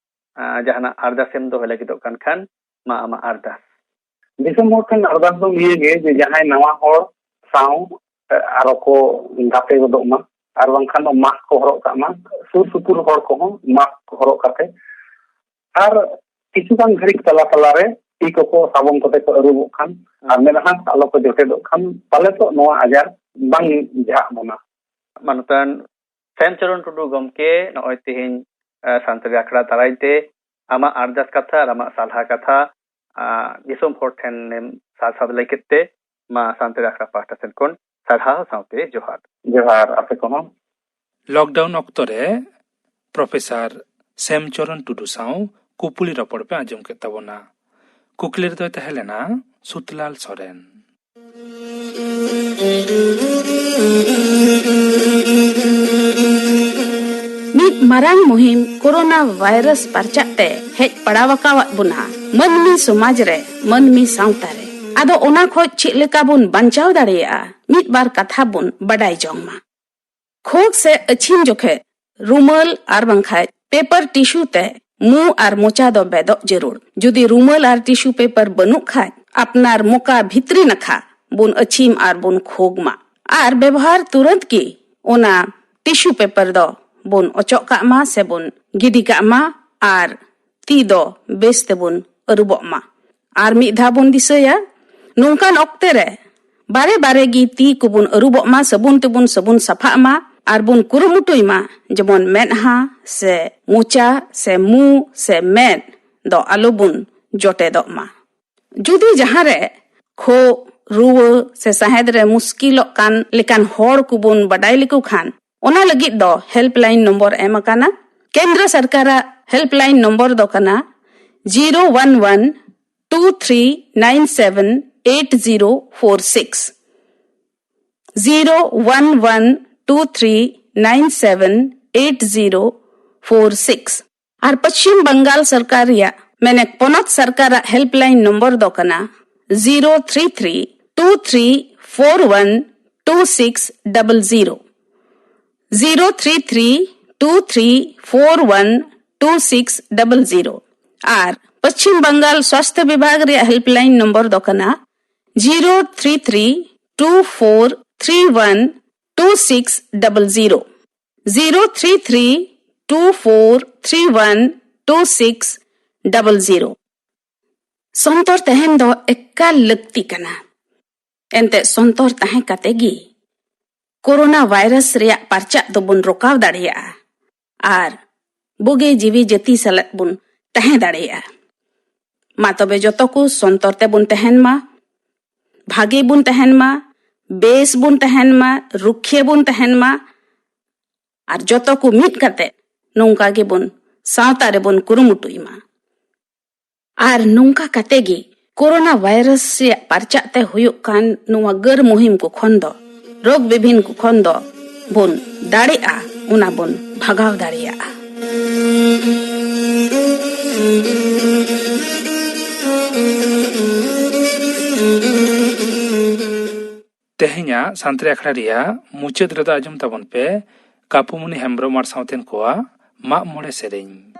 ᱮᱸ, ᱡᱟᱦᱟᱱᱟᱜ ᱟᱨᱫᱟᱥ ᱮᱢ ᱫᱚᱦᱚᱭ ᱞᱟᱹᱜᱤᱫᱚᱜ ᱠᱟᱱ ᱠᱷᱟᱱ, ᱢᱟ ᱟᱢᱟᱜ ᱟᱨᱫᱟᱥ᱾ ᱫᱤᱥᱚᱢ ᱦᱚᱲ ᱴᱷᱮᱱ ᱟᱨᱫᱟᱥ ᱫᱚ ᱱᱤᱭᱟᱹ ᱜᱮ ᱡᱮ ᱡᱟᱦᱟᱸᱭ ᱱᱟᱣᱟ ᱦᱚᱲ ᱥᱟᱶ, ᱮᱸ, ᱟᱨᱚ ᱠᱚ ᱜᱟᱛᱮ ᱜᱚᱫᱚᱜ ᱢᱟ, ᱟᱨ ᱵᱟᱝᱠᱷᱟᱱ ᱫᱚ ᱢᱟᱥᱠ ᱠᱚ ᱦᱚᱨᱚᱜ ᱠᱟᱜ ᱢᱟ᱾ ᱥᱩᱨ ᱥᱩᱯᱩᱨ ᱦᱚᱲ ᱠᱚᱦᱚᱸ ᱢᱟᱥᱠ ᱦᱚᱨᱚᱜ ᱠᱟᱛᱮ, ᱟᱨ ᱠᱤᱪᱷᱩ ᱜᱟᱱ ᱜᱷᱟᱹᱲᱤᱡ ᱛᱟᱞᱟ ᱛᱟᱞᱟᱨᱮ ᱛᱤ ᱠᱚᱠᱚ ᱥᱟᱵᱚᱱ ᱠᱚᱛᱮ ᱠᱚ ᱟᱹᱨᱩᱵᱚᱜ ᱠᱷᱟᱱ ᱟᱨ ᱢᱮᱫᱦᱟ ᱟᱞᱚ ᱠᱚ ᱡᱚᱴᱮᱫᱚᱜ ᱠᱷᱟᱱ ᱯᱟᱞᱮ ᱛᱚ ᱱᱚᱣᱟ ᱟᱡᱟᱨ ᱵᱟᱝ ᱡᱷᱟᱜ ᱵᱚᱱᱟ᱾ ᱢᱟᱱᱚᱛᱟᱱ ᱥᱮᱢ ᱪᱚᱨᱚᱱ ᱴᱩᱰᱩ ᱜᱚᱢᱠᱮ ᱱᱚᱜᱼᱚᱭ ᱛᱮᱦᱮᱧ, ᱮ, ᱥᱟᱱᱛᱟᱲᱤ ᱟᱠᱷᱲᱟ ᱫᱟᱨᱟᱭ ᱛᱮ ᱟᱢᱟᱜ ᱟᱨᱫᱟᱥ ᱠᱟᱛᱷᱟ ᱟᱨ ᱟᱢᱟᱜ ᱥᱟᱞᱦᱟ ᱠᱟᱛᱷᱟ, ᱟ, ᱫᱤᱥᱚᱢ ᱦᱚᱲ ᱴᱷᱮᱱ ᱮᱢ ᱥᱟᱨ ᱥᱟᱫ ᱞᱟᱹᱭ ᱠᱮᱫ ᱛᱮ ᱢᱟ ᱥᱟᱱᱛᱟᱲᱤ ᱟᱠᱷᱲᱟ ᱯᱟᱦᱴᱟ ᱥᱮᱫ ᱠᱷᱚᱱ ᱥᱟᱨᱦᱟᱣ ᱥᱟᱶᱛᱮ ᱡᱚᱦᱟᱨ᱾ ᱡᱚᱦᱟᱨ ᱟᱯᱮ ᱠᱚᱦᱚᱸ᱾ ᱞᱚᱠᱰᱟᱣᱩᱱ ᱚᱠᱛᱚ ᱨᱮ ᱯᱨᱚᱯᱷᱮᱥᱚᱨ ᱥᱮᱢ ᱪᱚᱨᱚᱱ ᱴᱩᱰᱩ ᱥᱟᱶ ᱠᱩᱯᱩᱞᱤ ᱨᱚᱯᱚᱲ ᱯᱮ ᱟᱸᱡᱚᱢ ᱠᱮᱫ ᱛᱟᱵᱚᱱᱟ᱾ ᱠᱩᱠᱞᱤ ᱨᱮᱫᱚᱭ ᱛᱟᱦᱮᱸ ᱞᱮᱱᱟ ᱥᱩᱛᱞᱟᱞ ᱥᱚᱨᱮᱱ᱾ ᱢᱤᱫ ᱢᱟᱨᱟᱝ ᱢᱩᱦᱤᱢ ᱠᱳᱨᱳᱱᱟ ᱵᱷᱟᱭᱨᱟᱥ ᱯᱟᱨᱪᱟᱜ ᱛᱮ ᱦᱮᱡ ᱯᱟᱲᱟᱣ ᱟᱠᱟᱣᱟᱫ ᱵᱚᱱᱟ ᱢᱟᱹᱱᱢᱤ ᱥᱚᱢᱟᱡᱽ ᱨᱮ, ᱢᱟᱹᱱᱢᱤ ᱥᱟᱶᱛᱟ ᱨᱮ᱾ ᱟᱫᱚ ᱚᱱᱟ ᱠᱷᱚᱡ ᱪᱮᱫ ᱞᱮᱠᱟ ᱵᱚᱱ ᱵᱟᱧᱪᱟᱣ ᱫᱟᱲᱮᱭᱟᱜᱼᱟ, ᱢᱤᱫ ᱵᱟᱨ ᱠᱟᱛᱷᱟ ᱵᱚᱱ ᱵᱟᱰᱟᱭ ᱡᱚᱝ ᱢᱟ᱾ ᱠᱷᱳᱜ ᱥᱮ ᱟᱹᱪᱷᱤᱢ ᱡᱚᱠᱷᱮᱡ ᱨᱩᱢᱟᱹᱞ ᱟᱨ ᱵᱟᱝᱠᱷᱟᱡ ᱯᱮᱯᱟᱨ ᱴᱤᱥᱩ ᱛᱮ ᱢᱩ ᱟᱨ ᱢᱚᱪᱟ ᱫᱚ ᱵᱮᱫᱚᱜ ᱡᱟᱹᱨᱩᱲ᱾ ᱡᱩᱫᱤ ᱨᱩᱢᱟᱹᱞ ᱟᱨ ᱴᱤᱥᱩ ᱯᱮᱯᱟᱨ ᱵᱟᱹᱱᱩᱜ ᱠᱷᱟᱡ, ᱟᱯᱱᱟᱨ ᱢᱚᱠᱟ ᱵᱷᱤᱛᱨᱤ ᱱᱟᱠᱷᱟ ᱵᱚᱱ ᱟᱹᱪᱷᱤᱢ ᱟᱨ ᱵᱚᱱ ᱠᱷᱳᱜᱽ ᱢᱟ᱾ ᱟᱨ ᱵᱮᱵᱚᱦᱟᱨ ᱛᱩᱨᱟᱹᱱᱛ ᱜᱮ ᱚᱱᱟ ᱴᱤᱥᱩ ᱯᱮᱯᱟᱨ ᱫᱚ ᱵᱚᱱ ᱚᱪᱚᱜ ᱠᱟᱜ ᱢᱟ ᱥᱮ ᱵᱚᱱ ᱜᱤᱰᱤ ᱠᱟᱜ ᱢᱟ᱾ ᱟᱨ ᱛᱤ ᱫᱚ ᱵᱮᱥ ᱛᱮᱵᱚᱱ ᱟᱹᱨᱩᱵᱚᱜ ᱢᱟ᱾ ᱟᱨ ᱢᱤᱫ ᱫᱷᱟᱣ ᱵᱚᱱ ᱫᱤᱥᱟᱹᱭᱟ, ᱱᱚᱝᱠᱟᱱ ᱚᱠᱛᱮ ᱨᱮ ᱵᱟᱨᱮ ᱵᱟᱨᱮ ᱜᱮ ᱛᱤ ᱠᱚᱵᱚᱱ ᱟᱹᱨᱩᱵᱚᱜ ᱢᱟ, ᱥᱟᱵᱚᱱ ᱛᱮᱵᱚᱱ ᱥᱟᱵᱚᱱ ᱥᱟᱯᱷᱟᱜ ᱢᱟ, ᱟᱨ ᱵᱚᱱ ᱠᱩᱨᱩᱢᱩᱴᱩᱭ ᱢᱟ ᱡᱮᱢᱚᱱ ᱢᱮᱫᱦᱟ ᱥᱮ ᱢᱚᱪᱟ ᱥᱮ ᱢᱩ ᱥᱮ ᱢᱮᱫ ᱫᱚ ᱟᱞᱚ ᱵᱚᱱ ᱡᱚᱴᱮᱫᱚᱜ ᱢᱟ᱾ ᱡᱩᱫᱤ ᱡᱟᱦᱟᱸ ᱨᱮ ᱠᱷᱳᱜ, ᱨᱩᱣᱟᱹ ᱥᱮ ᱥᱟᱦᱮᱫ ᱨᱮ ᱢᱩᱥᱠᱤᱞᱚᱜ ᱠᱟᱱ ᱞᱮᱠᱟᱱ ᱦᱚᱲ ᱠᱚᱵᱚᱱ ᱵᱟᱰᱟᱭ ᱞᱮᱠᱚ ᱠᱷᱟᱱ, ᱚᱱᱟ ᱞᱟᱹᱜᱤᱫ ᱫᱚ ᱦᱮᱞᱯᱞᱟᱭᱤᱱ ᱱᱚᱢᱵᱚᱨ ᱮᱢ ᱟᱠᱟᱱᱟ᱾ ᱠᱮᱱᱫᱨᱚ ᱥᱚᱨᱠᱟᱨᱟᱜ ᱦᱮᱞᱯᱞᱟᱭᱤᱱ ᱱᱚᱢᱵᱚᱨ ᱫᱚ ᱠᱟᱱᱟ zero one one two three nine seven eight zero four six. Zero one one two three nine seven eight zero four six. ᱟᱨ ᱯᱚᱪᱷᱤᱢ ᱵᱟᱝᱜᱟᱞ ᱥᱚᱨᱠᱟᱨ ᱨᱮᱭᱟᱜ, ᱢᱮᱱᱮ ᱯᱚᱱᱚᱛ ᱥᱚᱨᱠᱟᱨᱟᱜ ᱦᱮᱞᱯᱞᱟᱭᱤᱱ ᱱᱚᱢᱵᱚᱨ ᱫᱚ ᱠᱟᱱᱟ zero three three two three four one two six double zero. Zero three three two three four one two six double zero. ᱟᱨ ᱯᱚᱪᱷᱤᱢ ᱵᱟᱝᱜᱟᱞ ᱥᱣᱟᱥᱛᱷ ᱵᱤᱵᱷᱟᱜᱽ ᱨᱮᱭᱟᱜ ᱦᱮᱞᱯᱞᱟᱭᱤᱱ ᱱᱚᱢᱵᱚᱨ ᱫᱚ ᱠᱟᱱᱟ zero three three two four three one two six double zero. Zero three three two four three one two six double zero. ᱥᱚᱱᱛᱚᱨ ᱛᱟᱦᱮᱱ ᱫᱚ ᱮᱠᱟᱞ ᱞᱟᱹᱠᱛᱤ ᱠᱟᱱᱟ᱾ ᱮᱱᱛᱮ ᱥᱚᱱᱛᱚᱨ ᱛᱟᱦᱮᱸ ᱠᱟᱛᱮ ᱜᱮ ᱠᱳᱨᱳᱱᱟ ᱵᱷᱟᱭᱨᱟᱥ ᱨᱮᱭᱟᱜ ᱯᱟᱨᱪᱟᱜ ᱫᱚᱵᱚᱱ ᱨᱚᱠᱟᱣ ᱫᱟᱲᱮᱭᱟᱜᱼᱟ ᱟᱨ ᱵᱩᱜᱤ ᱡᱤᱣᱤ ᱡᱟᱹᱛᱤ ᱥᱟᱞᱟᱜ ᱵᱚᱱ ᱛᱟᱦᱮᱸ ᱫᱟᱲᱮᱭᱟᱜᱼᱟ᱾ ᱢᱟ ᱛᱚᱵᱮ ᱡᱚᱛᱚ ᱠᱚ ᱥᱚᱱᱛᱚᱨ ᱛᱮᱵᱚᱱ ᱛᱟᱦᱮᱱ ᱢᱟ, ᱵᱷᱟᱜᱮ ᱵᱚᱱ ᱛᱟᱦᱮᱱ ᱢᱟ, ᱵᱮᱥ ᱵᱚᱱ ᱛᱟᱦᱮᱱ ᱢᱟ, ᱨᱩᱠᱷᱤᱭᱟᱹ ᱵᱚᱱ ᱛᱟᱦᱮᱱ ᱢᱟ, ᱟᱨ ᱡᱚᱛᱚ ᱠᱚ ᱢᱤᱫ ᱠᱟᱛᱮ ᱱᱚᱝᱠᱟ ᱜᱮᱵᱚᱱ ᱥᱟᱶᱛᱟ ᱨᱮᱵᱚᱱ ᱠᱩᱨᱩᱢᱩᱴᱩᱭ ᱢᱟ᱾ ᱟᱨ ᱱᱚᱝᱠᱟ ᱠᱟᱛᱮ ᱜᱮ ᱠᱳᱨᱳᱱᱟ ᱵᱷᱟᱭᱨᱟᱥ ᱨᱮᱭᱟᱜ ᱯᱟᱨᱪᱟᱜ ᱛᱮ ᱦᱩᱭᱩᱜ ᱠᱟᱱ ᱱᱚᱣᱟ ᱜᱟᱹᱨ ᱢᱩᱦᱤᱢ ᱠᱚ ᱠᱷᱚᱱ ᱫᱚ, ᱨᱳᱜᱽ ᱵᱤᱵᱷᱤᱱ ᱠᱚ ᱠᱷᱚᱱ ᱫᱚ ᱵᱚᱱ ᱫᱟᱲᱮᱜᱼᱟ, ᱚᱱᱟ ᱵᱚᱱ ᱵᱷᱟᱜᱟᱣ ᱫᱟᱲᱮᱭᱟᱜᱼᱟ᱾ ᱛᱮᱦᱮᱧᱟᱜ ᱥᱟᱱᱛᱟᱲᱤ ᱟᱠᱷᱲᱟ ᱨᱮᱭᱟᱜ ᱢᱩᱪᱟᱹᱫ ᱨᱮᱫᱚ ᱟᱸᱡᱚᱢ ᱛᱟᱵᱚᱱ ᱯᱮ ᱠᱟᱯᱩᱢᱩᱱᱤ ᱦᱮᱢᱵᱨᱚᱢ ᱟᱨ ᱥᱟᱶᱛᱮᱱ ᱠᱚᱣᱟᱜ ᱢᱟᱜ ᱢᱚᱬᱮ ᱥᱮᱨᱮᱧ᱾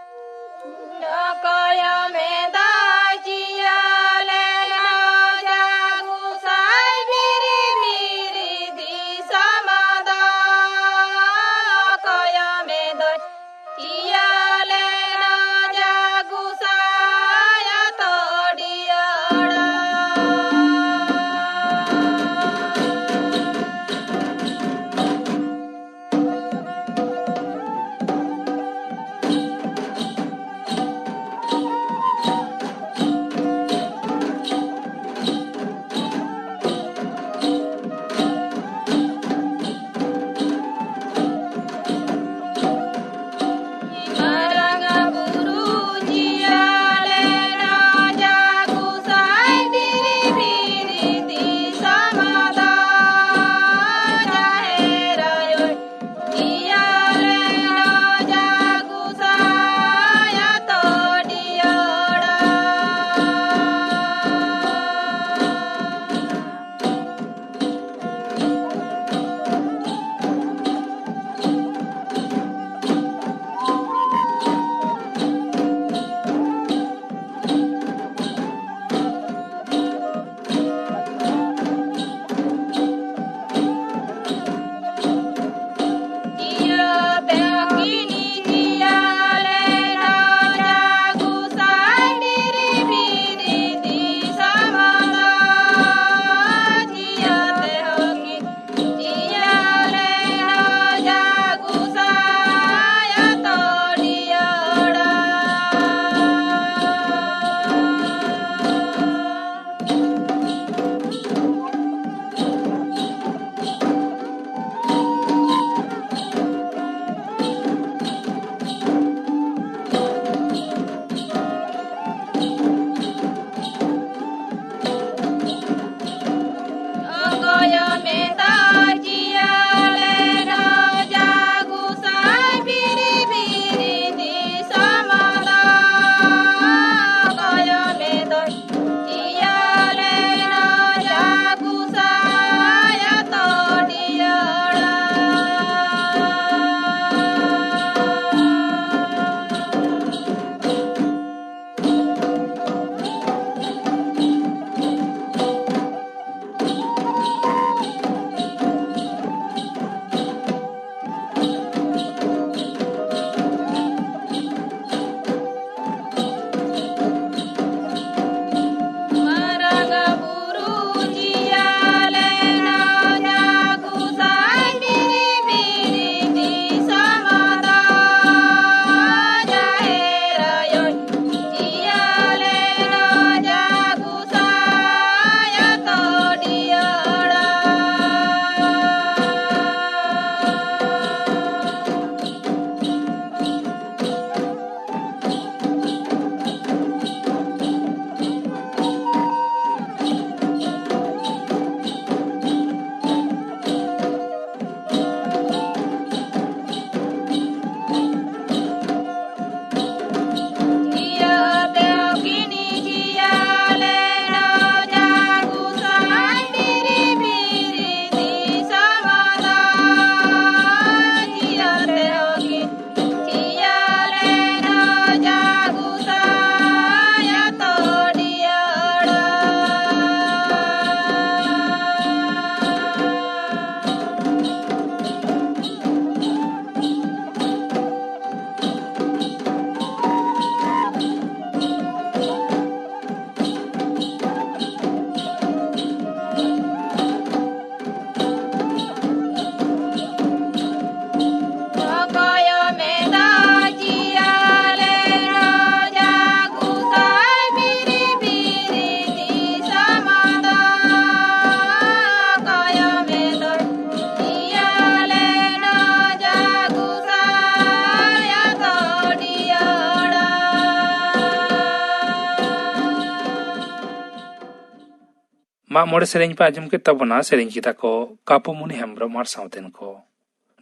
ᱢᱟᱜ ᱢᱚᱬᱮ ᱥᱮᱨᱮᱧ ᱯᱮ ᱟᱸᱡᱚᱢ ᱠᱮᱫ ᱛᱟᱵᱚᱱᱟ, ᱥᱮᱨᱮᱧ ᱠᱮᱫᱟ ᱠᱚ ᱠᱟᱯᱩᱢᱩᱱᱤ ᱦᱮᱢᱵᱨᱚᱢ ᱟᱨ ᱥᱟᱶᱛᱮᱱ ᱠᱚ᱾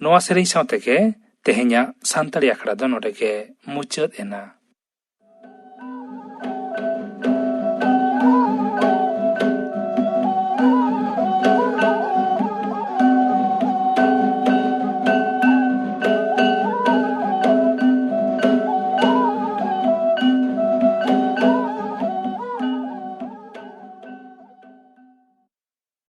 ᱱᱚᱣᱟ ᱥᱮᱨᱮᱧ ᱥᱟᱶ ᱛᱮᱜᱮ ᱛᱮᱦᱮᱧᱟᱜ ᱥᱟᱱᱛᱟᱲᱤ ᱟᱠᱷᱲᱟ ᱫᱚ ᱱᱚᱰᱮ ᱜᱮ ᱢᱩᱪᱟᱹᱫ ᱮᱱᱟ᱾